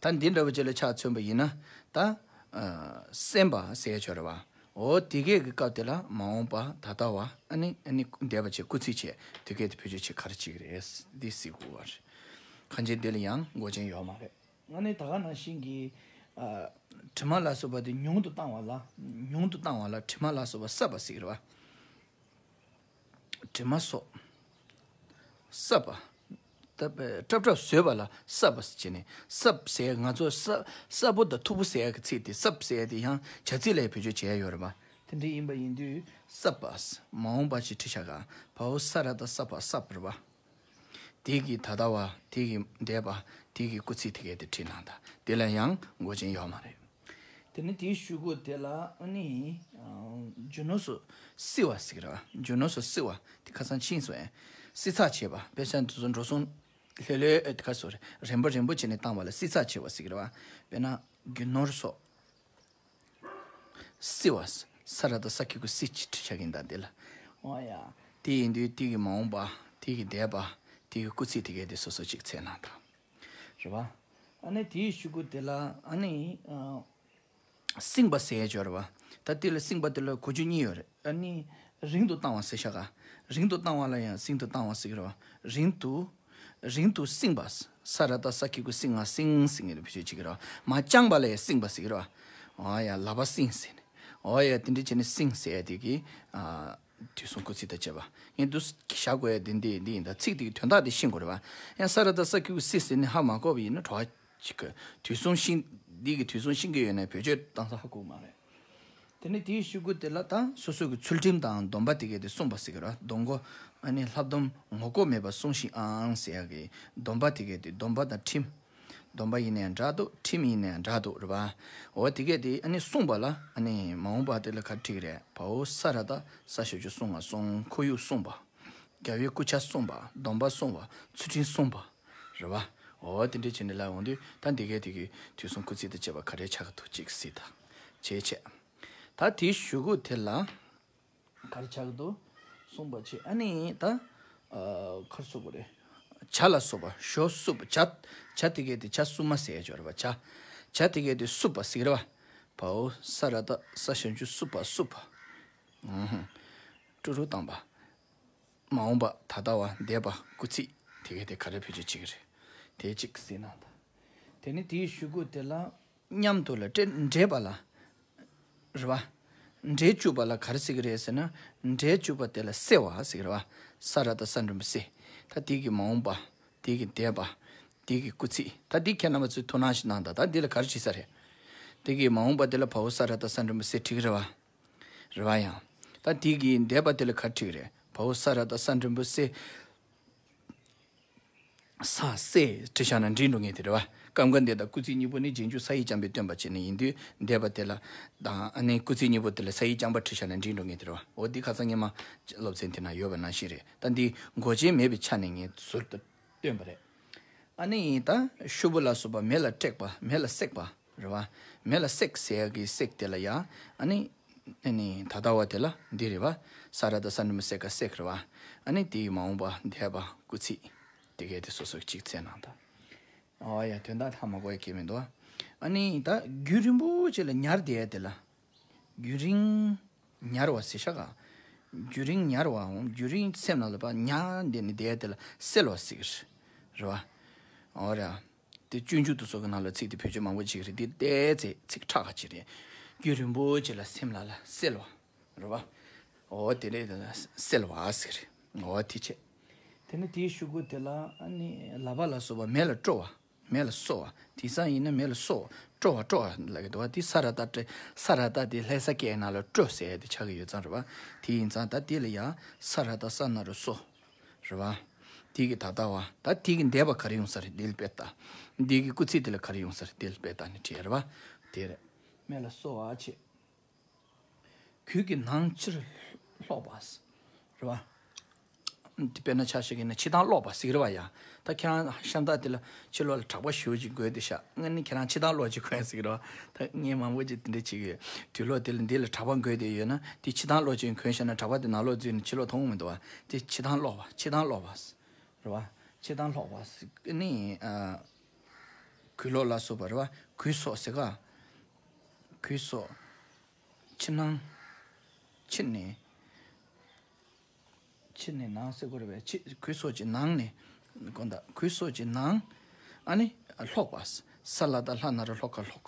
ད་འདི་འདྲ་བོ་ཅིག་ལ་ཆ་མཚོན་པ་ཡིན་ན། ད་ཨ་སེམས་པ་ཟེར་ཡ་ཅིག་ཡོད་རེད་བ། འོ་དེ་གས་ཀྱི་སྐབས་དེ་ལ་མ་འོངས་པ་ད་ལྟ་བ་ཨ་ནི་ཨ་ནི་འདས་པ་བྱས་སྐུལ་ཚིག་བྱས་དེ་གས་དེ་བེད་སྤྱོད་བྱེད་ག་རེ་བྱེད་ཀྱི་རེད། འདི་གཟིགས་དགོས་པ་རེད། གང་ཅི་འདི་ལ་ཡང་མགོ་ཅན་ཡོད་མ་རེད། ང་ནི་ད་ག་ནང་བཞིན་གྱི་ཨ། དྲི་མ་ལ་སོགས་པ་དེ་ཉུང་དུ་བཏང་བ་ལ། ཉུང་དུ་བཏང་བ་ལ་དྲི་མ་ལ་སོགས་པ་བསྲབས་པ་ཟེར་གྱི་རེད་བ། དྲི་མ་སོགས་བསྲབས་པ། ད་པ་སྲབ་སྲབ་བཟོས་པ་ལ་བསྲབས་པ་ཟེར་བྱས་ནས། བསྲབས་ཟེར་ང་ཚོ་ས་སྲབ་པོ་དང་མཐུག་པོ་ཟེར་ཡག་གི་ཚིག་དེ། བསྲབས་ཟེར་ཡག་དེ་ཡང་བྱ་ཚིག་ལ་བེད་སྤྱོད་བྱས་ཡོད་རེད་བ། དེ་འདྲ་ཡིན་པ་ཡིན་དུས་བསྲབས་པ། མ་འོངས་པ་ཞིག་བྲིས་བཞག་ག་བའོ་ས་ར་བཏགས་སྲ་བ་བསྲབས་རེད་བ། དེ་གི་ད་ལྟ་བ། དེ་གི་འདས་པ། དེ་གི་སྐུལ་ཚིག་དེ་གས་དེ་བྲིས་གནང་དང་། དེ་ལ་ཡང་མགོ་ཅན་ཡོད་མ་རེད། དེ་ནི་དེའི་གཞུག་གུ་དེ་ལ་ཨ་ནི་ཨ། རྒྱུ་ནོར་སོགས་བསིལ་བ་ཟེར་གི་རེད་བ། རྒྱུ་ནོར་སོགས་བསིལ་བ་དེ་ཁ་སང་ཕྱིན་སོང་ཡང་། བསིལ་ཚགས་ཆེ་བ། དཔེ་ཆ་འདི་ཚོ་འགྲོ་སོང་ལྷོད་ལྷོད་ཨེ་ཁ་སོ་རེད། རན་པོ་རན་པོ་བྱས་ནས་བཏང་བ་ལ་བསིལ་ཚགས་ཆེ་བ་ཟེར་གི་རེད་བ། དཔེར་ན་རྒྱུ་ནོར་སོགས། བསིལ་བ། ས་ར་བཏགས་སྲ་གི་གུ་བསིལ་ཅིག་བྲིས་བཞག་གིན་ད་འདི་ལ། འོ་ཡ། དེ་ཡིན་དུས་དེ་གི་མ་འོངས་པ། དེ་གི་འདས་པ། དེ་གི་སྐུལ་ཚིག་དེ་གས་དེ་སོ་སོ་ཅིག་འཚོལ་གནང་དང་། རེད་བ། ཨ་ནི་དེའི་གཞུག་གུ་དེ་ལ་ཨ་ནི་ཨ། བསྲིངས་པ་ཟེར་ཡས་ཡོད་རེད་བ། ད་དེ་ལ་བསྲིངས་པ་དེ་ལ་གོ་རྒྱུ་གཉིས་ཡོད་རེད། ཨ་ནི་རིང་དུ་བཏང་བ་ཟེར་བཞག་ག་རིང་དུ་བཏང་བ་ལ་ཡང་བསྲིང་དུ་བཏང་བ་ཟེར་གི་རེད་བ། རིང་དུ། རིང་དུ་བསྲིངས་པ། ས་ར་བཏགས་སྲ་གི་གུ་བསྲིང་། ང་བསྲིངས་ཟེར་གི་རེད། བེད་སྤྱོད་བྱེད་ཀྱི་རེད་བ། མ་བཅངས་པ་ལ་ཡང་བསྲིངས་པ་ཟེར་གི་རེད་བ། འོ་ཡ། ལག་པ་བསྲིངས་ཟེར་ནས། འོ་ཡ། དེ་འདྲ་བྱས་ནས་བསྲིངས་ཟེར་ཡ་དེ་གི་ཨ། དུས་གསུམ་སྐུལ་ཚིག་དང་བཅས་པ། ངས་འདུག་བཞག་དགོས་ཡ་དེ་འདི་འདི་ཡིན། ད་ཚིག་དེ་གི་དོན་དག་དེ་ཤེས་དགོས་རེད་བ། ཡང་ས་ར་བཏགས་སྲ་གི་གུ་བསྲིངས་ཟེར་ནས་ཧ་མ་གོ་བ་ཡིན་ན་གྲོགས་པོ་ཅིག་གིས་དུས་གསུམ་ཤེས། འདི་གི་དུས་གསུམ་ཤེས་ཀྱི་ཡོད་ན་བེད་སྤྱོད་བཏང་ས་ཧ་གོ་གི་མ་རེད། དེ་ནས་དེའི་གཞུག་གུ་དེ་ལ་ད་སོ་སོ་གི་ཚུལ་ཁྲིམས་དང་སྡོམ་པ་དེ་གས་དེ་བསྲུངས་པ་ཟེར་གི་རེད་བ། སྡོང་པོ། ཨ་ནི་ལྷག་སྡོམ་ངོ་ལྐོག་མེད་པར་བསྲུང་ཞིང་ཨང་ཟེར་ཡག་གི་སྡོམ་པ་དེ་གས་དེ། སྡོམ་པ་དང་ཁྲིམས། སྡོམ་པ་ཡིན་ནའང་འདྲ་འདུག་ཁྲིམས་ཡིན་ནའང་འདྲ་འདུག་རེད་བ། འོ་དེ་གས་དེ་ཨ་ནི་བསྲུངས་པ་ལ་ཨ་ནི་མ་འོངས་པ་དེ་ལ་ག་རེ་བྲིས་ཀྱི་རེད། བའོ་ས་ར་བཏགས་སྲ་ཞབས་ཀྱུ་སྲུ་ང་བསྲུང་། ཁོར་ཡུག་བསྲུངས་པ། རྒྱལ་བའི་སྐུ་ཆས་བསྲུངས་པ། སྡོམ་པ་བསྲུངས་པ། ཚུལ་ཁྲིམས་བསྲུངས་པ། རེད་བ། འོ་དེ་འདྲ་བྱས་ནས་ལབ་ཡོང་དུས་ད་འདི་གས་དེ་གི་དུས་གསུམ་སྐུལ་ཚིག་དང་བཅས་པ་ག་རེ་ཆགས་ཀྱི་འདུག་ཅིག་གཟིགས་དང་། བྱས་བྱས། ད་དེའི་གཞུག་གུ་དེ་ལ་ག་རེ་ཆགས་ཀྱི་འདུག་གསུངས་པ་བྱས། ཨ་ནི་ད་ཨ་ག་རེ་ཟེར་དགོས་རེད། བྱ་ལ་སོགས་པ་ཞོ་བསྲུབས་པ། བྱ། བྱ་དེ་གས་དེ་བྱ་བསྲུབས་མ་ཟེར་ཡ་ཅིག་ཡོད་རེད་བ། བྱ། བྱ་དེ་གས་དེ་བསྲུབས་པ་ཟེར་གི་རེད་བ། བའོ་ས་ར་བཏགས་སྲ་ཞབས་ཀྱུ་སྲུ་བ། བསྲུབས་པ། ཨུ་ཧུ། ཀྲུ་རུ་བཏང་བ། མ་འོངས་པ། ད་ལྟ་བ། འདས་པ། སྐུལ་ཚིག་དེ་གས་དེ་ག་རེ་བེད་སྤྱོད་བྱེད་ཀྱི་རེད། དེ་གཅིག་གཟིགས་གནང་དང་། དེ་ནས་དེའི་གཞུག་གུ་དེ་ལ་མཉམ་དུ་ལ་འདྲེས་འདྲེས་པ་ལ། རེད་བ། འདྲེས་བཅུག་པ་ལ་ག་རེ་ཟེར་གི་རེད་ཟེར་ན། འདྲེས་བཅུག་པ་དེ་ལ་བསྲེ་བ་ཟེར་གི་རེད་བ། ས་ར་བཏགས་སྲ་འགྲེང་བུ་སྲེ། ད་དེ་གི་མ་འོངས་པ། དེ་གི་འདས་པ། དེ་གི་སྐུལ་ཚིག་ད་དེ་ཁྱེད་རྣམ་པ་ཚོས་ཐུགས་སྣང་ཞིག་གནང་དང་། ད་འདི་ལ་ག་རེ་བྲིས་ས་རེད། དེ་གི་མ་འོངས་པ་དེ་ལ་བའོ་ས་ར་བཏགས་སྲ་འགྲེང་བུ་སྲེ་བྲིས་གི་རེད་བ། རེད་བ། ཡང་། ད་དེ་གི་འདས་པ་དེ་ལ་ག་རེ་བྲིས་གི་རེད། བའོ་ས་ར་བཏགས་སྲ་འགྲེང་བུ་སྲེ། ས་སྲེ་བྲིས་བཞག་ན་འགྲིག་འགྲོ་ངེས་དེ་རེད་བ། སྐབས་འགའ་འདས་དང་སྐུལ་ཚིག་གཉིས་པོ་ནི་རྗེས་འཇུག་ས་ཡིག་རྐྱང་པས་སྟོན་པ་བྱས་ནས་ཡིན་དུས། འདས་པ་དེ་ལ་དང་ཨ་ནི་སྐུལ་ཚིག་གཉིས་པོ་དེ་ལ་ས་ཡིག་རྐྱང་པ་བྲིས་བཞག་ན་འགྲིག་འགྲོ་ངེས་དེ་རེད་བ། འོ་འདི་ཁ་སང་སྔོན་མ་སློབ་ཚན་དེ་ན་ཡོད་པ་ནང་བཞིན་རེད། ད་འདི་མགོ་ཅན་མེད་པའི་ཆ་ནས་ངས་ཟུར་དུ་བཏོན་པ་རེད། ཨ་ནི་ད་ཤུབ་བུ་ལ་སོགས་པ་མེ་ལ་བསྲེགས་པ། མེ་ལ་བསྲེགས་པ། རེད་བ། མེ་ལ་བསྲེགས་ཟེར་ཡག་གི་བསྲེགས་དེ་ལ་ཡ། ཨ་ནི། ཨ་ནི་ད་ལྟ་བ་དེ་ལ་འདི་རེད་བ། ས་ར་བཏགས་སྲ་འགྲེང་བུ་སྲེ་ག་བསྲེགས་རེད་བ། ཨ་ནི་དེའི་མ་འོངས་པ། འདས་པ། སྐུལ་ཚིག་དེ་གས་དེ་སོ་སོ་གཅིག་འཚོལ་གནང་དང་། ཨོ་ཡ། དོན་དག་ཧ་མ་གོ་ཡ་གང་ཡང་མི་འདུག་ཨ་ནི་ད་རྒྱུན་རིང་པོ་ཅིག་ལ་ཉར་བསྡད་ཡ་དེ་ལ། རྒྱུན་རིང་ཉར་བ་ཟེར་བཞག་ག་རྒྱུན་རིང་ཉར་བའམ་རྒྱུན་རིང་སེམས་ནང་ལ་ཕར་ཉར་བསྡད་ནས་བསྡད་ཡ་དེ་ལ་བསྲེལ་བ་ཟེར་གི་རེད། རེད་བ། ཨོ་ར། དེ་སྤྱོད་འཇུག་ཏུ་སོགས་ཀྱི་ནང་ལ་ཚིག་དེ་བེད་སྤྱོད་མང་པོ་བྱེད་ཀྱི་རེད། དེ་བལྟས་ཚེ་ཚིག་ཁྲག་ཁ་ཅིག་རེད། རྒྱུན་རིང་པོ་ཅིག་ལ་སེམས་ལ་ལ་བསྲེལ་བ། རེད་བ། ཨོ་དེ་རེད། དེ་ལ་བསྲེལ་བ་ཟེར། ཨོ་དེ་བྱས། དེ་ནས་དེའི་གཞུག་གུ་དེ་ལ་ཨ་ནི་ལག་པ་ལ་སོགས་པ་མེ་ལ་དཀྲོལ་བ། མེ་ལ་གསོ་བ། དེང་སང་ཡིན་ན་མེ་ལ་གསོ་བ། དཀྲོལ་བ། དཀྲོལ་བ་ལབ་ཀྱི་འདུག་བ། དེ་ས་ར་བཏགས་སྲེ། ས་ར་བཏགས་དེ་ལྷ་ས་སྐད་ནང་ལ་དཀྲོལ་ཟེར་ཡ་དེ་ཆགས་ཀྱི་ཡོད་ཙང་རེད་བ། དེ་ཡིན་ཙང་ད་དེ་ལ་ཡང་ས་ར་བཏགས་སྲ་ན་རོ་སྲོ། རེད་བ། དེ་གི་ད་ལྟ་བ། ད་དེ་གི་འདས་པ་ག་རེ་ཡོང་ས་རེད། དེ་ལ་དཔེ་ལྟ། དེ་གི་སྐུལ་ཚིག་དེ་ལ་ག་རེ་ཡོང་ས་རེད། དེ་ལ་དཔེ་ལྟ་ནས་བྲིས་རེད་བ། དེ་རེད། མེ་ལ་གསོ་བ་བྱེད། གོས་ཀྱི་ནང་ཕྱིར་སློག་པ། རེད་བ། དེ་དཔེར་ན་ཆ་བཞག་གི་ན་ཕྱི་ཐང་སློག་པ་ཟེར་གི་རེད་བ་ཡ། ད་ཁྱེད་རང་ཤམ་ཐབས་དེ་ལ་ཕྱི་ལོགས་ལ་གྲྭ་པ་ཞེ་པོ་ཅིག་དགོས་དེ་ཤག་ང་ནི་ཁྱེད་རང་ཕྱི་ཐང་སློག་ཅིག་གོན་ཟེར་གི་རེད་བ། ད་ངས་མང་པོ་ཅིག་དེ་འདྲ་བྱེད་གི་ཡོད། དུས་ལོག་དེ་ལ་འདི་ལ་གྲྭ་པ་དགོས་དེ་ཡོད་ན་དེ་ཕྱི་ཐང་སློག་ཅིག་གོན་བཞག་ན་གྲྭ་པ་དེ་ནང་ལོགས་འཛུལ་ནས་ཕྱི་ལོགས་མཐོང་གི་མི་འདུག་བ། དེ་ཕྱི་ཐང་སློག་པ། ཕྱི་ཐང་སློག་པ། རེད་བ། ཕྱི་ཐང་སློག་པ་ཟེར་ནི་ཨ། གོས་ལོག་ལ་སོགས་པ་རེད་བ། གོས་སོགས་ཟེར་ག་གོས་སོགས། ཕྱི་ནང་། ཕྱི་ནས། ཕྱི་ནས་ནང་ཟེར་དགོས་རེད་པས། ཕྱི་གོས་སོགས་ཀྱི་ནང་ནས། དགོངས་དག་གོས་སོགས་ཀྱི་ནང་། ཨ་ནི་སློག་པ། ས་ལ་བཏགས་སླ་ན་རོ་སློ་ག་སློག་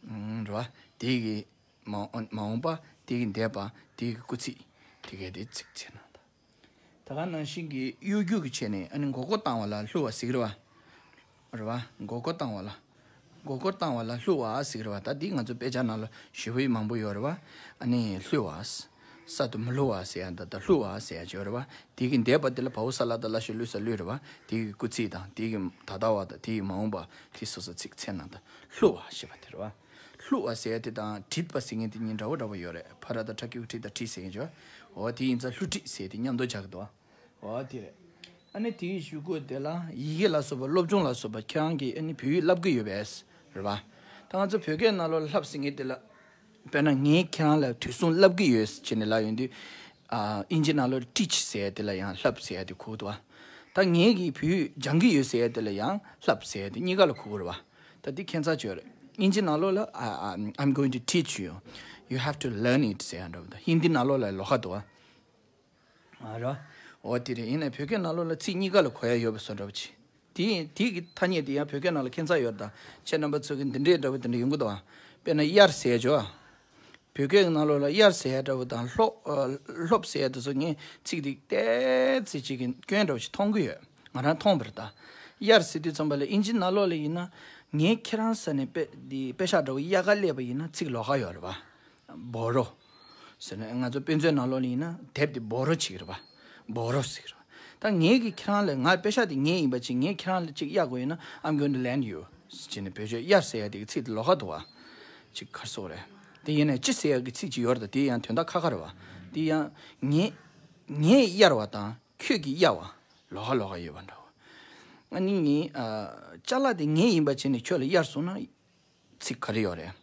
རེད་བ། དེ་གི་མ་མ་འོངས་པ། དེ་གི་འདས་པ། དེ་གི་སྐུལ་ཚིག་དེ་གས་དེ་ཚིག་ཕྱེ་ན་ད། ད་ག་ནང་བཞིན་གྱི་གཡོ་སྒྱུ་གི་ཆེད་ནས་ཨ་ནི་མགོ་སྐོར་བཏང་བ་ལ་བསླུ་བ་ཟེར་གི་རེད་བ། རེད་བ། མགོ་སྐོར་བཏང་བ་ལ། མགོ་སྐོར་བཏང་བ་ལ་བསླུ་བ་ཟེར་གི་རེད་བ། ད་འདི་ང་ཚོ་དཔེ་ཆ་ནང་ལ་ཞེ་པོ་མང་པོ་ཡོད་རེད་བ། ཨ་ནི་བསླུ་བ། ས་དུ་མི་བསླུ་བ་ཟེར་ཡ་འདི་དང་བསླུ་བ་ཟེར་ཡ་ཅིག་ཡོད་རེད་བ། དེ་གི་འདས་པ་དེ་ལ་བའོ་ས་ལ་བཏགས་སླ་ཞབས་ཀྱུ་སླུ་ས་བསླུས་རེད་བ། དེ་གི་སྐུལ་ཚིག་དང་དེ་གི་ད་ལྟ་བ་དང་དེ་གི་མ་འོངས་པ་དེ་སོ་སོ་ཚིག་ཕྱེ་ན་ད་བསླུ་བ་ཞེས་པ་དེ་རེད་བ། བསླུ་བ་ཟེར་ཡ་དེ་དང་བྲིད་པ་ཟེར་མཁན་དེ་གཉིས་འདྲ་བོ་འདྲ་བོ་ཡོད་རེད། ཕ་ར་བཏགས་ཕྲ་ཀྱུ་གུ་བྲི་དང་བྲིད་ཟེར་མཁན་ཅིག་འོ་དེ་ཡིན་ཙང་བསླུ་བྲིད་ཟེར་དེ་མཉམ་དུ་སྦྱར་གི་འདུག་བ། འོ་དེ་རེད། ཨ་ནི་དེའི་གཞུག་གུ་དེ་ལ་ཡི་གེ་ལ་སོགས་པ་སློབ་སྦྱོང་ལ་སོགས་པ་ཁྱེད་རང་གིས་ཨ་ནི་བོད་ཡིག་བསླབ་ཀྱི་ཡོད་པས་རེད་བ། ད་ང་ཚོ་བོད་སྐད་ནང་ལོགས་ལ་བསླབ་ཟེར་མཁན་དེ་ལ། དཔེར་ན་ངས་ཁྱེད་རང་ལ་དུས་གསུམ་བསླབ་ཀྱི་ཡོད་ཟེར་ནས་ལབ་ཡོང་དུས། ཨ་ཨིན་ཇི་ནང་ལོགས་ལ་teach་ཟེར་ཡ་དེ་ལ་ཡང་བསླབ་ཟེར་ཡ་དེ་གོ་གི་འདུག་བ། ད་ངས་ཀྱིས་བོད་ཡིག་སྦྱང་གི་ཡོད་ཟེར་ཡ་དེ་ལ་ཡང་བསླབ་ཟེར་ཡ་དེ་གཉིས་ཀ་ལ་གོ་གི་རེད་བ། ད་འདི་ཁྱད་མཚར་ཅིག་ཡོད་རེད། ཨིན་ཇི་ནང་ལོགས་ལ་I- I- I'm going to teach you. You have to learn it ཟེར་ཡ་འདྲ་བོ་དང་ཧིན་དི་ནང་ལོགས་ལ་ལོགས་ཀ་འདུག་བ། ཨ་རོ། འོ་དེ་རེད། ཡིན་ནའི་བོད་སྐད་ནང་ལོགས་ལ་ཚིག་གཉིས་ཀ་ལ་གོ་ཡ་ཡོད་པ་བཟོ་འདྲ་བོ་ཅིག་དེ་ཡིན་དེ་གི་ཐ་སྙད་དེ་ཡང་བོད་སྐད་ནང་ལ་ཁྱད་མཚར་ཡོད་རེད་ད། ཁྱེད་རྣམ་པ་ཚོ་གི་འདི་འདྲའི་འདྲ་བོ་དེ་འདྲ་ཡོང་གི་འདུག་ཨ། དཔེར་ན་དབྱར་ཟེར་ཡ་ཅིག་ཨ། བོད་སྐད་ཀྱི་ནང་ལོགས་ལ་དབྱར་ཟེར་ཡ་འདྲ་བོ་དང་ལྷོ་ཨ་ལྷོབ་ཟེར་ཡ་དེ་ཚོ་ངས་ཚིག་དེ་ཏོག་ཙམ་ཅིག་གི་སྐྱོན་འདྲ་བོ་ཞིག་མཐོང་གི་ཡོད། ང་རང་མཐོང་བ་རེད་ད། དབྱར་ཟེར་དུས་ཙམ་པ་ལ་ཨིན་ཇི་ནང་ལོགས་ལ་ཡིན་ན། ངས་ཁྱེད་རང་ས་ནས་དཔེ་འདི་དཔེ་ཤག་འདྲ་བོ་དབྱར་ཁ་སླེབས་པ་ཡིན་ན་ཚིག་ལོགས་ཀ་ཡོད་རེད་བ། བོ་རོ། ཟེར་ནས་ང་ཚོ་དཔེ་མཛོད་ནང་ལོགས་ལ་ཡིན་ན་དེབ་དེ་བོ་རོ་ཅིག་རེད་བ། བོ་རོ་ཟེར་རེད་བ། ད་ངས་ཀྱིས་ཁྱེད་རང་ལ་ང་དཔེ་ཤག་དེ་ངའི་ཡིན་པ་ཅིག་ངས་ཁྱེད་རང་ལ་ཅིག་གཡར་དགོས་ཡིན་ན་I'm going to lend you ཟེར་ནས་བེད་སྤྱོད་གཡར་ཟེར་ཡ་དེ་གི་ཚིག་དེ་ལོགས་ཀ་འདུག་བ། ཅིག་ག་རེ་ཟེར་དགོས་རེད། དེ་ཡིན་ནའི་ཅི་ཟེར་ཡ་གི་ཚིག་ཅིག་ཡོད་རེད་ད། དེ་ཡང་དོན་དག་ཁ་ཁ་རེད་བ། དེ་ཡང་ངས་ངས་གཡར་བ་དང་ཁྱོད་ཀྱིས་གཡར་བ་ལོགས་ཀ་ལོགས་ཀ་ཡོད་པ་འདྲ་བ། ཨ་ནི་ངས་ཨ་ཅ་ལག་དེ་ངའི་ཡིན་པ་བྱས་ནས་ཁྱོད་ལ་གཡར་སོང་ན། ཚིག་ག་རེ་ཡོད་རེད།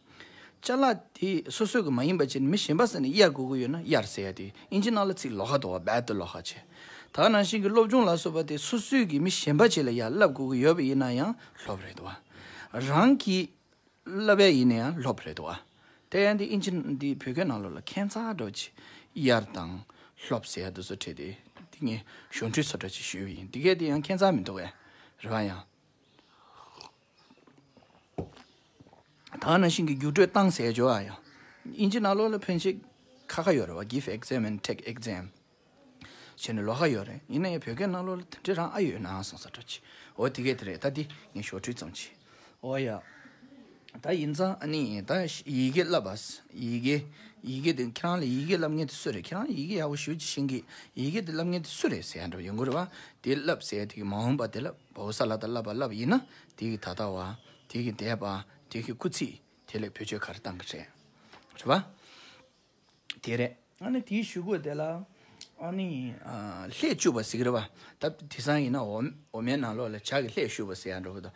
ཅ་ལག་དེ་སོ་སོ་གི་མ་ཡིན་པ་བྱས་ནས་མི་གཞན་པ་ས་ནས་གཡར་དགོས་ཀྱི་ཡོད་ན་གཡར་ཟེར་ཡ་དེ་ཨིན་ཇི་ནང་ལ་ཚིག་ལོགས་ཀ་འདུག་བ། བེད་དུ་ལོགས་ཀ་བྱས། ད་ག་ནང་བཞིན་གྱི་སློབ་སྦྱོང་ལ་སོགས་པ་དེ་སོ་སོས་ཀྱི་མི་གཞན་པ་ཅིག་ལ་ཡར་བསླབ་དགོས་ཀྱི་ཡོད་པ་ཡིན་ན་ཡང་ལོགས་ཀ་རེད་འདུག་བ། རང་གིས་བསླབ་ཡ་ཡིན་ན་ཡང་ལོགས་ཀ་རེད་འདུག་བ། དེ་ཡང་འདི་ཨིན་ཇི་འདི་བོད་སྐད་ནང་ལོགས་ལ་ཁྱད་མཚར་འདྲ་བོ་ཅིག་གཡར་དང་ལོགས་ཟེར་ཡ་དེ་ཚོ་བྲིས་ཏེ་འདི་ངས་ཞོར་འཕྲོས་ཚོ་འདྲ་ཅིག་ཞུས་པ་ཡིན། འདི་གས་དེ་ཡང་ཁྱད་མཚར་མི་འདུག་གས། རེད་བ་ཡང་། ད་ག་ནང་བཞིན་གྱི་རྒྱུགས་སྤྲོད་བཏང་ཟེར་ཡ་ཅིག་ཡོད་ཨ་ཡ། ཨིན་ཇི་ནང་ལོགས་ལ་ཕན་ཆད་ཁ་ཁ་ཡོད་རེད་བ། Give exam and take exam བྱས་ནས་ལོགས་ཀ་ཡོད་རེད། ཡིན་ན་ཡང་བོད་སྐད་ནང་ལོགས་ལ་དེ་འདྲ་རང་ཨ་ཡོད་ན་སོང་ས་འདྲ་ཅིག་འོ་དེ་གས་དེ་རེད། ད་འདི་ངས་ཞོར་འཕྲོས་ཙམ་ཅིག་འོ་ཡ། ད་ཡིན་ཙང་ཨ་ནི་ད་ཡི་གེ་བསླབ་པ། ཡི་གེ་ཡི་གེ་དེ་ཁྱེད་རང་ལ་ཡི་གེ་བསླབ་མཁན་དེ་སུ་རེད། ཁྱེད་རང་ཡི་གེ་ཡག་པོ་ཞེ་པོ་ཅིག་ཤེས་ཀྱི། ཡི་གེ་དེ་བསླབ་མཁན་དེ་སུ་རེད་ཟེར་ཡ་འདྲ་བ་ཡོང་གི་རེད་བ། དེ་བསླབ་ཟེར་ཡ་དེ་གི་མ་འོངས་པ་དེ་ལ་བའོ་ས་ལ་བཏགས་སླ་བ་བསླབ་ཡིན་ན་དེ་གི་ད་ལྟ་བ། དེ་གི་འདས་པ། དེ་གི་སྐུལ་ཚིག་དེ་ལ་བེད་སྤྱོད་ག་རེ་བཏང་གི་རེད། རེད་བ། དེ་རེད། ཨ་ནི་དེའི་གཞུག་གུ་དེ་ལ་ཨ་ནི་ཨ་ལྷད་བཅུག་པ་ཟེར་གི་རེད་བ། ད་དེང་སང་ཡིན་ན་འོ་འོ་མའི་ནང་ལོགས་ལ་ཇ་གི་ལྷད་བཞུགས་པ་ཟེར་ཡ་འདྲ་བོ་དང་།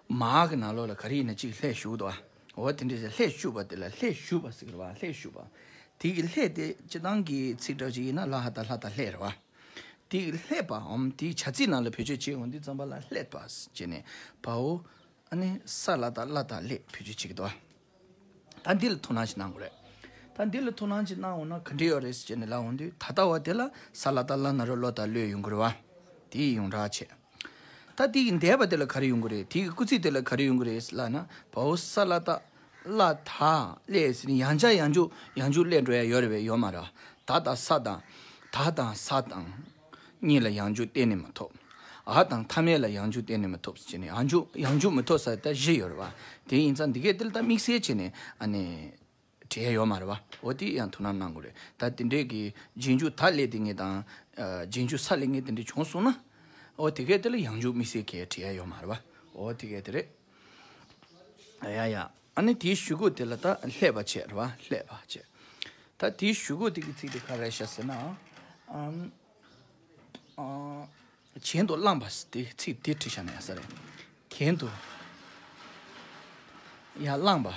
མར་གི་ནང་ལོགས་ལ་ག་རེ་ཡིན་ན་གཅིག་ལྷད་བཞུགས་འདུག་བ། འོ་དེ་འདྲ་ཟེར་ལྷད་བཅུག་པ་དེ་ལ་ལྷད་བཞུགས་པ་ཟེར་གི་རེད་བ། ལྷད་བཞུགས་པ། དེ་གི་ལྷད་དེ་སྤྱིར་བཏང་གི་ཚིག་གྲོགས་ཅིག་ཡིན་ན་ལ་ཧ་ད་ལྷ་ད་ལྷད་རེད་བ། དེ་གི་ལྷད་པའམ་དེའི་བྱ་ཚིག་ནང་ལ་བེད་སྤྱོད་བྱེད་འོང་དུས་ཙམ་པ་ལ་ལྷད་པ་ཟེར་ནས་བའོ། ཨ་ནི་ས་ལ་བཏགས་སླ་བཏགས་སླད་བེད་སྤྱོད་བྱེད་ཀྱི་འདུག་བ། ད་འདི་ལ་ཐུགས་སྣང་ཞིག་གནང་དགོས་རེད། ད་འདི་ལ་ཐུགས་སྣང་ཞིག་གནང་འོང་ན་ག་འདྲ་ཡོད་རེད་ཟེར་ནས་ལབ་འོང་དུས་ད་ལྟ་བ་དེ་ལ་ས་ལ་བཏགས་སླ་ན་རོ་སློ་བཏགས་སློད་ཡོང་གི་རེད་བ། དེ་ཡི་ཡོངས་གྲགས་བྱས། ད་དེ་གི་འདས་པ་དེ་ལ་ག་རེ་ཡོང་གི་རེད། དེ་གི་སྐུལ་ཚིག་དེ་ལ་ག་རེ་ཡོང་གི་རེད་ལབ་ན་བའོ་ས་ལ་བཏགས་སླ་བཏགས་སླད་ཟེར་ནས་ཡང་བསྐྱར་ཡང་བསྐྱར་ཡང་བསྐྱར་སླེབས་འགྲོ་ཡ་ཡོད་རེད་པས། ཡོད་མ་རེད། ད་དང་ས་དང་། ད་དང་ས་དང་། གཉིས་ལ་ཡང་འཇུག་གཏན་ནས་མི་ཐོབ། འ་དང་མཐའ་མེད་ལ་ཡང་འཇུག་གཏན་ནས་མི་ཐོབ་ཟེར་ནས་ཡང་འཇུག་ཡང་འཇུག་མི་ཐོབ་ས་ད་བཞི་ཡོད་རེད་བ། དེ་ཡིན་ཙང་འདི་གས་དེ་ལ་ད་དམིགས་བསལ་བྱས་ནས་ཨ་ནི་བྲིས་ཡ་ཡོད་མ་རེད་བ། འོ་དེ་ཡང་ཐུགས་སྣང་གནང་དགོས་རེད། ད་དེ་འདྲས་ཀྱི་རྗེས་འཇུག་ད་སླེབས་དེ་ངས་དང་། ཨ་རྗེས་འཇུག་ས་སླེབས་མཁན་དེ་འདྲས་བྱུང་སོང་ན། འོ་དེ་གས་དེ་ལ་ཡང་འཇུག་དམིགས་བསལ་གྱི་བྲིས་ཡ་ཡོད་མ་རེད་བ། འོ་དེ་གས་དེ་རེད། ཡ་ཡ། ཨ་ནི་དེའི་གཞུག་གུ་དེ་ལ་ད་ལྷད་པ་བྱས་རེད་བ། ལྷད་པ་བྱས། ད་དེའི་གཞུག་གུ་དེ་གི་ཚིག་དེ་ག་རེ་བྱས་ཟེར་ན། ཨམ། ཨ། གྱེན་དུ་བླངས་པ་ཟེར་དེ་ཚིག་དེ་བྲིས་བཞག་ན་ཡག་ས་རེད། གྱེན་དུ་ཡར་བླངས་པ།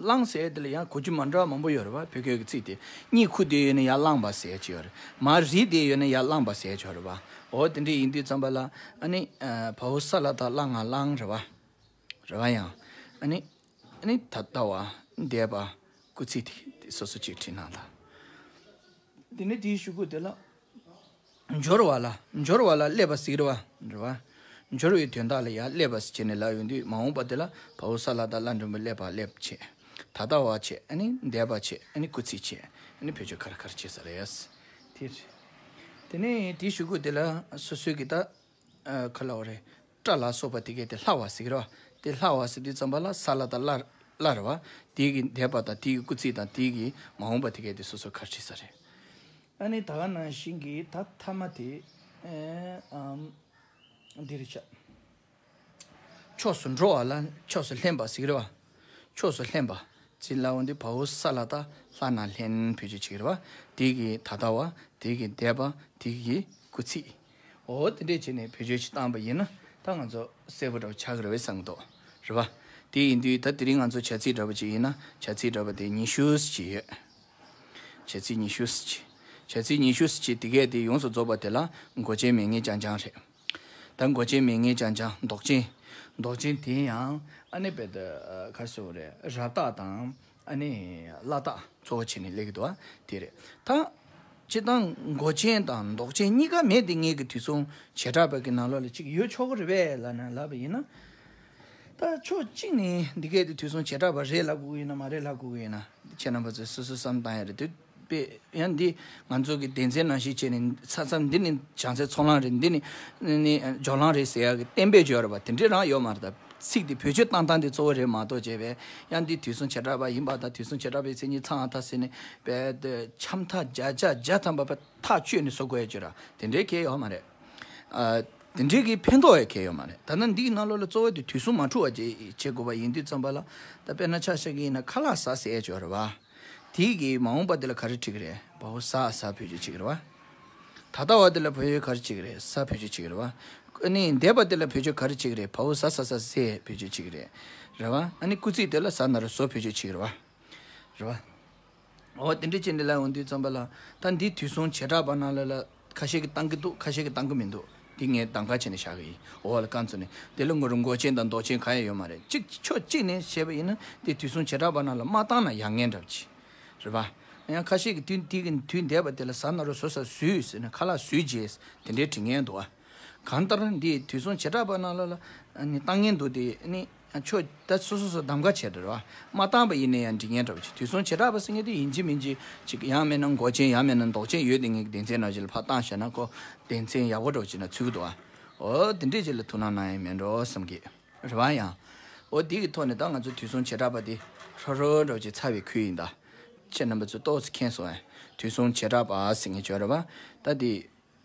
བླངས་ཟེར་དེ་ལ་ཡང་གོ་རྒྱུ་མ་འདྲ་བ་མང་པོ་ཡོད་རེད་བ། བོད་སྐད་ཀྱི་ཚིག་དེ་གཉིད་ཁུག་བསྡད་ཡོད་ན་ཡར་བླངས་པ་ཟེར་གྱི་ཡོད་རེད། མར་རིལ་བསྡད་ཡོད་ན་ཡར་བླངས་པ་ཟེར་གྱི་ཡོད་རེད་བ། འོ་དེ་འདྲ་ཡིན་དུས་ཙམ་པ་ལ་ཨ་ནི་ཨ་བའོ་ས་ལ་བཏགས་སླ་ང་བླངས་རེད་བ། རེད་བ་ཡང་། ཨ་ནི། ཨ་ནི་ད་ལྟ་བ། འདས་པ། སྐུལ་ཚིག་དེ་སོ་སོ་གཅིག་བྲིས་ན་ད། དེ་ནས་དེའི་གཞུག་གུ་དེ་ལ། འབྱོར་བ་ལ། འབྱོར་བ་ལ་སླེབས་པ་ཟེར་གི་རེད་བ། རེད་བ། འབྱོར་བའི་དོན་དག་ལ་ཡང་སླེབས་པ་ཟེར་བྱས་ནས་ལབ་ཡོང་དུས། མ་འོངས་པ་དེ་ལ་བའོ་ས་ལ་བཏགས་སླ་འགྲེང་བུ་སླེབས་པ་སླེབས་བྱས། ད་ལྟ་བ་བྱས། ཨ་ནི་འདས་པ་བྱས། ཨ་ནི་སྐུལ་ཚིག་བྱས། ཨ་ནི་བེད་སྤྱོད་ག་རེ་ག་རེ་བྱས་ས་རེད། དེ་རེད། དེ་ནས་དེའི་གཞུག་གུ་དེ་ལ་སོ་སོའི་གི་ད་ཨ་ག་ལབ་དགོས་རེད། སྐྲ་ལ་སོགས་པ་དེ་གས་དེ་སླ་བ་ཟེར་གི་རེད་བ། དེ་སླ་བ་ཟེར་དུས་ཙམ་པ་ལ་ས་ལ་བཏགས་སླ། སླ་རེད་བ། དེའི་གི་འདས་པ་དང་། དེའི་གི་སྐུལ་ཚིག་དང་། དེའི་གི་མ་འོངས་པ་དེ་གས་དེ་སོ་སོ་ག་རེ་བྱས་ས་རེད། ཨ་ནི་ད་ག་ནང་བཞིན་གྱི་ད་མཐའ་མ་དེ་ཨ་ཨམ་འདི་རེད་ཤག་ཕྱོགས་སུ་འགྲོ་བ་ལ་ཕྱོགས་སུ་ལྷན་པ་ཟེར་གི་རེད་བ། ཕྱོགས་སུ་ལྷན་པ་ཅིག་ལབ་ཡོང་དུས། བའོ་ས་ལ་བཏགས་སླ་ན་ལྷན། བེད་སྤྱོད་བྱེད་ཀྱི་རེད་བ། དེ་གི་ད་ལྟ་བ། དེ་གི་འདས་པ། དེ་གི་སྐུལ་ཚིག་འོ་དེ་འདྲས་བྱས་ནས་བེད་སྤྱོད་ཅིག་བཏང་པ་ཡིན་ན། ད་ང་ཚོ་གསལ་པོ་འདྲ་བོ་ཆགས་ཀྱི་རེད་པས་བསམ་གྱི་འདུག་རེད་བ། དེ་ཡིན་དུས་ད་དེ་རིང་ང་ཚོ་བྱ་ཚིག་འདྲ་བོ་ཅིག་ཡིན་ན། བྱ་ཚིག་འདྲ་བོ་དེ་ཉི་ཤུ་ཅིག་ཡོད། བྱ་ཚིག་ཉི་ཤུ་ཅིག་བྱ་ཚིག་ཉི་ཤུ་ཅིག་དེ་གས་དེ་ཡོངས་སུ་རྫོགས་པ་དེ་ལ་མགོ་ཅན་མེད་ངེས་རྐྱང་རྐྱང་རེད། ད་མགོ་ཅན་མེད་ངེས་རྐྱང་རྐྱང་། འདོགས་ཅན། འདོགས་ཅན་དེ་ཡང་ཨ་ནི་དཔེར་ན་ག་རེ་ཟེར་དགོས་རེད། རབ་རྟགས་དང་ཨ་ནི་བླ་རྟགས་གཙོ་བོ་བྱས་ནས་སླེབས་ཀྱི་འདུག་བ། དེ་རེད། ད་སྤྱིར་བཏང་མགོ་ཅན་དང་འདོགས་ཅན་གཉིས་ཀ་མེད་དེ་ངེས་ཀྱི་དུས་གསུམ་བྱེ་བྲག་པ་གི་ནང་ལོགས་ལ་གཅིག་ཡོད་ཆོག་གི་རེད་པས་ལབ་ན། ལབ་པ་ཡིན་ན། ད་ཕྱོགས་གཅིག་ནས་འདི་གས་དེ་དུས་གསུམ་བྱེ་བྲག་པ་རེད་ལབ་དགོས་ཀྱི་ཡིན་ན། མ་རེད་ལབ་དགོས་ཀྱི་ཡིན་ན། ཁྱེད་རྣམ་པ་ཚོས་སོ་སོ་བསམ་བཏང་ཡ་རེད། དེ་དཔེ་ཡང་འདི་ང་ཚོ་གི་སྡེ་ཚན་ནང་བཞིན་བྱས་ནས་ས་མཚམས་འདི་ནི་བྱང་སའི་ཚོགས་ལམ་རེད། འདི་ནི་ནི་སྦྱོར་ལམ་རེད་ཟེར་ཡ་གི་གཏན་འབེབས་བྱས་ཡོད་རེད་པ། དེ་འདྲས་རང་ཡོད་མ་རེད། ད་ཚིག་དེ་བེད་སྤྱོད་བཏང་སྟངས་དེ་གཙོ་བོ་རེད་མ་གཏོགས། བྱས་པས་ཡང་འདི་དུས་གསུམ་བྱེ་བྲག་པ་ཡིན་པ་དང་། དུས་གསུམ་བྱེ་བྲག་པའི་མཚན་ཉིད་ཚང་བ་དང་ཟེར་ནས་དཔེ་འཆམ་ཐག་བརྒྱ་ཆ་བརྒྱ་ཐམ་པ་པ་ཐག་གཅོད་ནས་བཟོ་དགོས་ཡ་ཅིག་ར། དེ་འདྲའི་གལ་ཡོད་མ་རེད། ཨ། དེ་འདྲའི་གི་ཕན་ཐོགས་ཡ་གལ་ཡོད་མ་རེད། ད་ནི་འདིའི་ནང་ལོགས་ལ་གཙོ་བོ་དེ་དུས་གསུམ་མ་འཁྲུལ་བ་བྱེད་བྱེད་དགོས་པ་ཡིན་དུས་ཙམ་པ་ལ། ད་དཔེར་ན་ཆ་བཞག་གི་ཡིན་ན། ཁ་ལག་ཟ་ཟེར་ཡ་ཅིག་ཡོད་རེད་པ། དེའི་གི་མ་འོངས་པ་དེ་ལ་ག་རེ་འབྲི་གི་རེད། བའོ་ས། ས་བེད་སྤྱོད་བྱེད་ཀྱི་རེད་པ། ད་ལྟ་བ་དེ་ལ་བེད་སྤྱོད་ག་རེ་བྱེད་ཀྱི་རེད། ས་བེད་སྤྱོད་བྱེད་ཀྱི་རེད་པ། ཨ་ནི་འདས་པ་དེ་ལ་བེད་སྤྱོད་ག་རེ་བྱེད་ཀྱི་རེད། བའོ་ཟ། ས་ཟ། ཟས་བེད་སྤྱོད་བྱེད་ཀྱི་རེད། རེད་པ། ཨ་ནི་སྐུལ་ཚིག་དེ་ལ་ཟ་ན་རོ། ཟོ་བེད་སྤྱོད་བྱེད་ཀྱི་རེད་པ། རེད་པ། འོ་དེ་འདྲ་བྱས་ནས་ལབ་ཡོང་དུས་ཙམ་པ་ལ། ད་འདི་དུས་གསུམ་བྱེ་བྲག་པ་ནང་ལ་ལ་ཁ་ཤས་ཀྱིས་བཏང་གི་འདུག་ཁ་ཤས་ཀྱིས་བཏང་གི་མི་འདུག་འདི་ངས་གདམ་ག་བྱས་ནས་བཞག་གི་ཡིན། འོ་ལ་རྐང་བཙུགས་ནས། དེ་ལ་ངོ་རུ་མགོ་ཅན་དང་འདོགས་ཅན་གང་ཡང་ཡོད་མ་རེད། གཅིག་ཕྱོགས་གཅིག་ནས་བཤད་པ་ཡིན་ན། འདི་དུས་གསུམ་བྱེ་བྲག་པ་ནང་ལ་མ་བཏང་ན་ཡག་ངན་འདྲ་པོ་ཅིག་རེད་པ། ཡང་ཁ་ཤས་ཀྱིས་དུས་འདི་གི་དུས་འདས་པ་དེ་ལ་ཟ་ན་རོ། ཟོ་ཟ། ཟོས་ཟེར་ནས། ཁ་ལག་ཟོས་རྗེས་དེ་འདྲའི་འབྲི་མཁན་འདུག་ཨ། གང་ལྟར་འདི་དུས་གསུམ་བྱེ་བྲག་པ་ནང་ལ་ལ་ནི་བཏང་མཁན་འདུག་དེ་ནི་ཁྱོད་ད་སོ་སོ་སོ་གདམ་ག་བྱས་འདྲ་བ། མ་བཏང་པ་ཡིན་ན་ཡང་འབྲི་མཁན་འདྲ་བ་ཅིག་དུས་གསུམ་བྱེ་བྲག་པ་ཟེར་མཁན་དེ་ཡིན་གཅིག་མིན་གཅིག་ཅིག་ཡང་མིན་ན་མགོ་ཅན། ཡང་མིན་ན་འདོགས་ཅན་ཡོད་དེ་ངེས་ཀྱི་སྡེ་ཚན་ནང་བཞིན་ལ་ཕར་བཏང་བཞག་ན། ཁོ་སྡེ་ཚན་ཡག་པོ་འདྲ་བོ་ཅིག་ན་ཚུད་ཀྱི་འདུག་ཨ། འོ་དེ་འདྲས་ཅིག་ལ་ཐུགས་སྣང་གནང་ཡ་མེད་འགྲོ་བསམ་གི་རེད་པ། ཡང་འོ་དེ་གི་ཐོག་ནས་ད་ང་ཚོ་དུས་གསུམ་བྱེ་བྲག་པ་དེ་ཧྲོ་ཧྲོ་འདྲ་བོ་ཅིག་ཚར་བའི་ཁུལ་ཡིན་ད། ཁྱེད་རྣམ་པ་ཚོས་ཏོག་ཙམ་མཁྱེན་སོང་ཨེ། དུས་གསུམ་བྱེ་བྲག་པ་ཟེར་མཁན་ཅིག་ཡོད་རེད་པ། ད་དེ་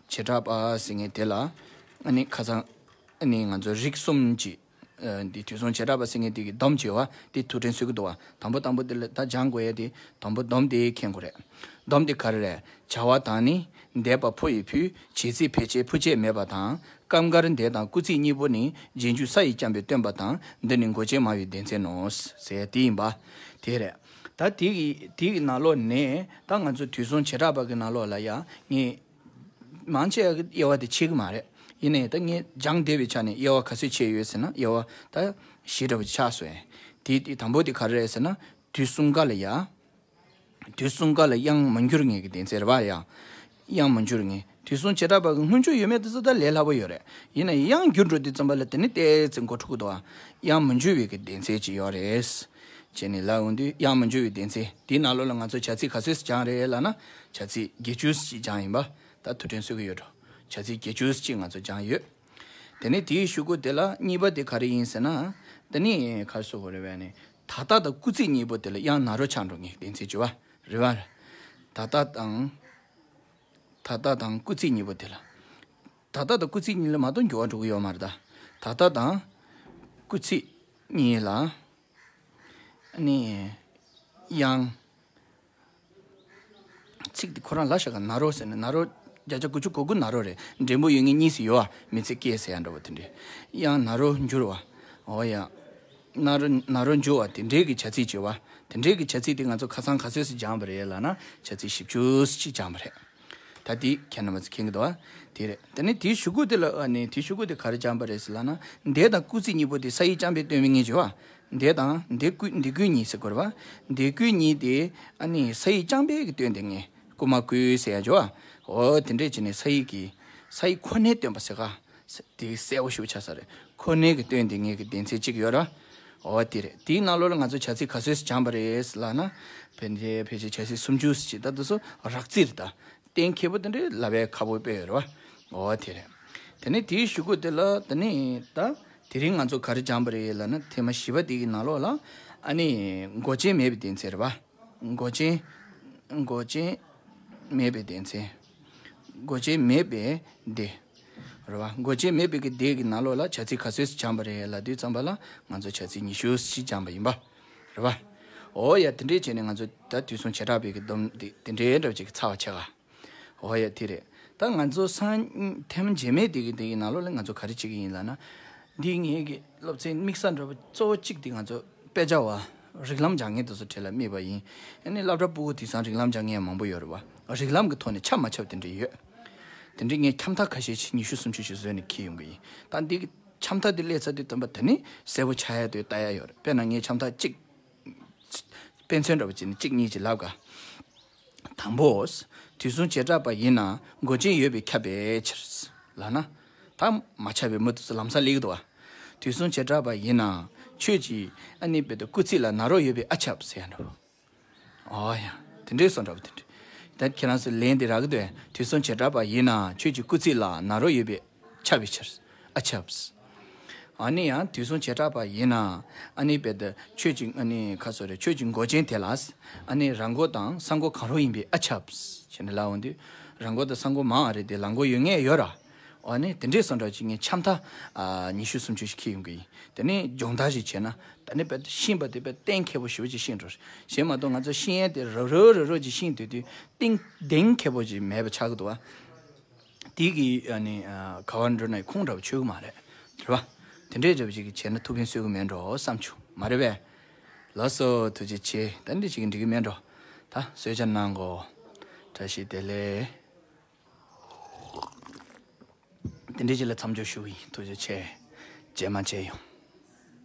བྱེ་བྲག་པ་ཟེར་མཁན་དེ་ལ་ཨ་ནི་ཁ་སང་ཨ་ནི་ང་ཚོ་རིགས་གསུམ་གྱི་ཨ་འདི་དུས་གསུམ་བྱེ་བྲག་པ་ཟེར་མཁན་དེ་གི་སྡོམ་བྱེད་པ་དེ་ཐུགས་དྲན་གསོ་གི་འདུག་པ། དང་པོ་དང་པོ་དེ་ལ་ད་སྦྱང་དགོས་ཡ་དེ། དང་པོ་སྡོམ་དེ་མཁྱེན་དགོས་རེད། སྡོམ་དེ་ག་རེ་རེད། བྱ་བ་དང་ནི། འདས་པ་ཕོ་ཡི་ཕུད། བྱེད་ཚིག་ཕལ་ཆེར་ཕུད་བྱེད་མེད་པ་དང་། སྐབས་འགར་འདས་དང་སྐུལ་ཚིག་གཉིས་པོ་ནི། རྗེས་འཇུག་ས་ཡིས་རྐྱང་པས་སྟོན་པ་དང་། འདི་ནི་མགོ་ཅན་སྨྲ་བའི་སྡེ་ཚན་ནོ། ཟེར་ཡ་དེ་ཡིན་པ། དེ་རེད། ད་དེ་གི་དེ་གི་ནང་ལོགས་ནས་ད་ང་ཚོ་དུས་གསུམ་བྱེ་བྲག་པ་གི་ནང་ལོགས་ལ་ཡ་ངས་མང་ཆེ་བ་གི་དབྱེ་བ་དེ་ཕྱེ་གི་མ་རེད། ཡིན་ནའི་ད་ངས་སྦྱང་བདེ་བའི་ཆ་ནས་དབྱེ་བ་ག་ཚོད་ཕྱེ་ཡོད་ཟེར་ན། དབྱེ་བ་ད་བཞི་འདྲ་བོ་ཆགས་སོང་ཡ། དེ་དེ་དང་པོ་དེ་ག་རེ་རེད་ཟེར་ན། དུས་གསུམ་ཀ་ལ་ཡ། དུས་གསུམ་ཀ་ལ་དབྱངས་མི་འགྱུར་ངེས་ཀྱི་སྡེ་ཚན་རེད་པ། ཡ། དབྱངས་མི་འགྱུར་ངེས། དུས་གསུམ་བྱེ་བྲག་པ་གི་སྔོན་འཇུག་ཡོད་མེད་དེ་ཚོ་ད་ལས་སླ་པོ་ཡོད་རེད། ཡིན་ན་དབྱངས་འགྱུར་འགྲོ་དུས་ཙམ་པ་ལ་དེ་ནི་ཏོག་ཙམ་མགོ་འཁྲུག་གི་འདུག་པ། དབྱངས་མི་འགྱུར་བའི་གི་སྡེ་ཚན་ཅིག་ཡོད་རེད། བྱས་ནས་ལབ་ཡོང་དུས། དབྱངས་མི་འགྱུར་བའི་སྡེ་ཚན་དེའི་ནང་ལོགས་ལ་ང་ཚོ་བྱ་ཚིག་ག་ཚོད་ཅིག་སྦྱངས་རེད་ལབ་ན། བྱ་ཚིག་བརྒྱད་ཅུ་ཅིག་སྦྱངས་ཡིན་པ། ད་ཐུགས་དྲན་གསོ་གི་ཡོད་འགྲོ། བྱ་ཚིག་བརྒྱད་ཅུ་ཅིག་ང་ཚོ་སྦྱངས་ཡོད། དེ་ནས་དེའི་གཞུག་གུ་དེ་ལ་གཉིས་པ་དེ་ག་རེ་ཡིན་ཟེར་ན། དེ་ནི་ག་རེ་ཟེར་དགོས་རེད་པས་ནི། ད་ལྟ་དང་སྐུལ་ཚིག་གཉིས་པོ་དེ་ལ་དབྱངས་ན་རོ་ཆགས་འགྲོ་ངེས་སྡེ་ཚན་ཅིག་ཡོད་པ་རེད་པ། ད་ལྟ་དང་། ད་ལྟ་དང་སྐུལ་ཚིག་གཉིས་པོ་དེ་ལ། ད་ལྟ་དང་སྐུལ་ཚིག་གཉིས་ལ་མ་གཏོགས་འགྱུར་བ་འགྲོ་གི་ཡོད་མ་རེད་ད། ད་ལྟ་དང་སྐུལ་ཚིག་གཉིས་ལ། ཨ་ནི། དབྱངས། ཚིག་དེ་ཁོ་རང་ལ་ཤ་ག་ན་རོ་ཟེར་ནས། ན་རོ་བརྒྱ་ཆ་དགུ་བཅུ་གོ་དགུ་ན་རོ་རེད། འགྲེང་བུ་ཡོད་མཁན་གཉིས་ཤིག་ཡོད་པ། མི་ཚེ་སྐྱེལ་ཟེར་ཡ་འདྲ་པོ་དེ་འདྲས། དབྱངས་ན་རོ་འགྱུར་བ། འོ་ཡ། ན་རོ་ན་རོ་འགྱུར་བ་དེ་འདྲས་ཀྱི་བྱ་ཚིག་ཅིག་ཡོད་པ། དེ་འདྲས་ཀྱི་བྱ་ཚིག་དེ་ང་ཚོ་ཁ་སང་ག་ཚོད་ཅིག་སྦྱངས་པ་རེད་ལབ་ན། བྱ་ཚིག་བཞི་བཅུ་ཅིག་སྦྱངས་པ་རེད། ད་དེ་ཁྱེད་རྣམ་པ་ཚོས་མཁྱེན་གྱི་འདུག་པ། དེ་རེད། དེ་ནས་དེའི་གཞུག་གུ་དེ་ལ། ཨ་ནི་དེའི་གཞུག་གུ་དེ་ག་རེ་སྦྱངས་པ་རེད་ཟེར་ལབ་ན། འདས་དང་སྐུལ་ཚིག་གཉིས་པོ་དེ་ས་ཡིས་རྐྱང་པས་སྟོན་པའི་ངེས་ཅིག་ཡོད་པ། འདས་དང་འདས་སྐུལ། འདས་སྐུལ་གཉིས་ཟེར་དགོས་རེད་པ། འདས་སྐུལ་གཉིས་དེ་ཨ་ནི་ས་ཡིས་རྐྱང་པས་ཀྱིས་སྟོན་ཏེ་ངེས། སྐུལ་མ་སྐུལ་ཟེར་ཡ་ཅིག་ཡོད་པ། འོ་དེ་འདྲས་བྱས་ནས་ས་ཡིས་ཀྱིས། ས་ཡིས་ཁོ་ནས་སྟོན་པ་ཟེར་ག་དེ་གསལ་པོ་ཞིག་ཆགས་ས་རེད། ཁོ་ནའི་གི་སྟོན་དེ་ངའི་གི་སྡེ་ཚན་གཅིག་ཡོད་ར། འོ་དེ་རེད། དེའི་ནང་ལོགས་ལ་ང་ཚོ་བྱ་ཚིག་ག་ཚོད་སྦྱངས་པ་རེད་ལབ་ན། ཕལ་ཆེར་ཕལ་ཆེར་བྱ་ཚིག་སུམ་ཅུ་ཅིག་ད་དུ་སོ་རགས་རྩིས་རེད་ད། གཏན་འཁེལ་པོ་དེ་འདྲའི་ལབ་པའི་ཁག་པོ་དཔེ་ཡོད་རེད་བ། འོ་དེ་རེད། དེ་ནས་དེའི་གཞུག་གུ་དེ་ལ་དེ་ནས་ད་དེ་རིང་ང་ཚོ་ག་རེ་སྦྱངས་པ་རེད་ལབ་ན། ཐེངས་མ་བཞི་པ་དེ་གི་ནང་ལོགས་ལ་ཨ་ནི་མགོ་ཅན་མེད་པའི་སྡེ་ཚན་རེད་བ། མགོ་ཅན། མགོ་ཅན་མེད་པའི་སྡེ་ཚན། མགོ་ཅན་མེད་པའི་སྡེ། རེད་བ། མགོ་ཅན་མེད་པའི་གི་སྡེ་གི་ནང་ལོགས་ལ་བྱ་ཚིག་ག་ཚོད་སྦྱངས་པ་རེད་ལབ་དུས་ཙམ་པ་ལ་ང་ཚོ་བྱ་ཚིག་ཉི་ཤུ་ཞིག་སྦྱངས་པ་ཡིན་པ། རེད་བ། འོ་ཡ། དེ་འདྲས་བྱས་ནས་ང་ཚོ་ད་དུས་གསུམ་བྱེ་བྲག་པའི་གི་སྡོམ་དེ་དེ་འདྲའི་འདྲ་བ་ཅིག་གི་ཚར་བ་ཆགས་ག་འོ་ཡ། དེ་རེད། ད་ང་ཚོ་སང་ཉིན་ཐེངས་རྗེས་མའི་དེ་གི་དེ་གི་ནང་ལོགས་ལ་ང་ཚོ་ག་རེ་བྱེད་ཀྱི་ཡིན་ལབ་ན། འདི་ངའི་གི་སློབ་ཚན་དམིགས་བསལ་འདྲ་པོ་གཙོ་བོ་གཅིག་དེ་ང་ཚོ་དཔེ་ཆ་བ་རིགས་ལམ་སྦྱང་མཁན་དེ་ཚོ་གྲས་ལ་དམིགས་པ་ཡིན། ཨ་ནི་སློབ་གྲྭ་ཕྲུ་གུ་དེང་སང་རིགས་ལམ་སྦྱང་མཁན་ཡང་མང་པོ་ཡོད་རེད་བ། རིགས་ལམ་གི་ཐོག་ནས་ཆ་མ་ཆབ་དེ་འདྲ་ཡོད། དེ་འདྲའི་ངས་འཆམ་ཐག་ཁ་ཤས་ཤིག་ཉི་ཤུ་སུམ་ཅུ་ཞིག་བཟོས་ནས་འཁྱེར་ཡོང་གི་ཡིན། ད་འདི་གི་འཆམ་ཐག་དེ་སླེབས་ཚར་དུས་སྟོན་པ་དེ་ནི་གསལ་པོ་ཆགས་ཡ་དེ་ལྟ་ཡ་ཡོད་རེད། དཔེར་ན་ངས་འཆམ་ཐག་གཅིག་དཔེ་མཚོན་འདྲ་པོ་བྱས་ནས་གཅིག་གཉིས་ཅིག་ལབ་ག་དང་པོ། དུས་གསུམ་བྱེ་བྲག་པ་ཡིན་ན་མགོ་ཅན་ཡོད་པས་ཁྱབ་པའི་ཕྱིར། ལབ་ན། ད་མ་ཁྱབ་པའི་མུ་མཐུད་དུ་ལམ་སང་སླེབས་ཀྱི་འདུག་བ། དུས་གསུམ་བྱེ་བྲག་པ་ཡིན་ན་ཆོས་ཀྱི་ཨ་ནི་དཔེ་དེ་སྐུལ་ཚིག་ལ་ན་རོ་ཡོད་པས་ཨ་ཁྱབ་ཟེར་ཡ་འདྲ་པོ། ཨོ་ཡ། དེ་འདྲའི་བཟོ་འདྲ་པོ་དེ་འདྲ། ད་ཁྱེད་རང་ཚོས་ལན་དེ་རག་གི་འདུག་དུས་གསུམ་བྱེ་བྲག་པ་ཡིན་ན་ཆོས་ཀྱི་སྐུལ་ཚིག་ལ་ན་རོ་ཡོད་པས་ཁྱབ་པའི་ཕྱིར། ཨ་ཁྱབ། ཨ་ནི་ཡང་དུས་གསུམ་བྱེ་བྲག་པ་ཡིན་ན། ཨ་ནི་དཔེ་དེ་ཆོས་ཀྱི་ཨ་ནི་ཁ་སོ་རེ་ཆོས་ཀྱི་མགོ་ཅན་དེ་ལ། ཨ་ནི་རང་མགོ་དང་ས་མགོ་གང་རུང་ཡིན་པས་ཨ་ཁྱབ། བྱས་ནས་ལབ་འོང་དུས། རང་མགོ་དང་ས་མགོ་མང་བ་རེད་དེ་ལ་མགོ་ཡོད་མཁན་ཡོད་ར། ཨ་ནི་དེ་འདྲའི་བཟོ་འདྲ་ཅིག་ངས་འཆམ་ཐག་ཨ་ཉི་ཤུ་སུམ་ཅུ་ཞིག་འཁྱེར་ཡོང་གི་ཡིན། དེ་ནས་སྦྱོང་བརྡར་ཞིག་བྱས་ན། ད་ནི་དཔེ་ཤེས་པ་དེ་དཔེ་གཏན་འཁེལ་པོ་ཞེ་པོ་ཅིག་ཤེས་འགྲོ། གཞན་མ་གཏོགས་ང་ཚོ་ཤེས་ཡས་དེ་རོབ་རོབ་རོབ་རོབ་ཅིག་ཤེས་སྡོད་དུས་གཏན་གཏན་འཁེལ་པོ་ཅིག་མེད་པ་ཆགས་ཀྱི་འདུག་བ། དེ་གི་ཨ་ནི་ཨ་ག་བར་འགྲོ་ན་ཡང་ཁུངས་འདྲ་པོ་ཆོད་ཀྱི་མ་རེད། རེད་བ། དེ་འདྲའི་འདྲ་པོ་ཅིག་བྱས་ན་ཐུགས་ཕན་གསོས་ཀྱི་མེད་འགྲོ་བསམ་བྱུང་། མ་རེད་པས། ལགས་སོ། ཐུགས་རྗེ་ཆེ། ད་འདི་ཅིག་འགྲིག་གི་མེད་འགྲོ། ད་གསོལ་ཇ་གནང་གོ། བཀྲ་ཤིས་བདེ་ལེགས། དེ་འདྲའི་ཅིག་ལ་མཚམས་འཇོག་ཞུ་གི་ཡིན། ཐུགས་རྗེ་ཆེ། རྗེས་མ་མཇལ་ཡོང་།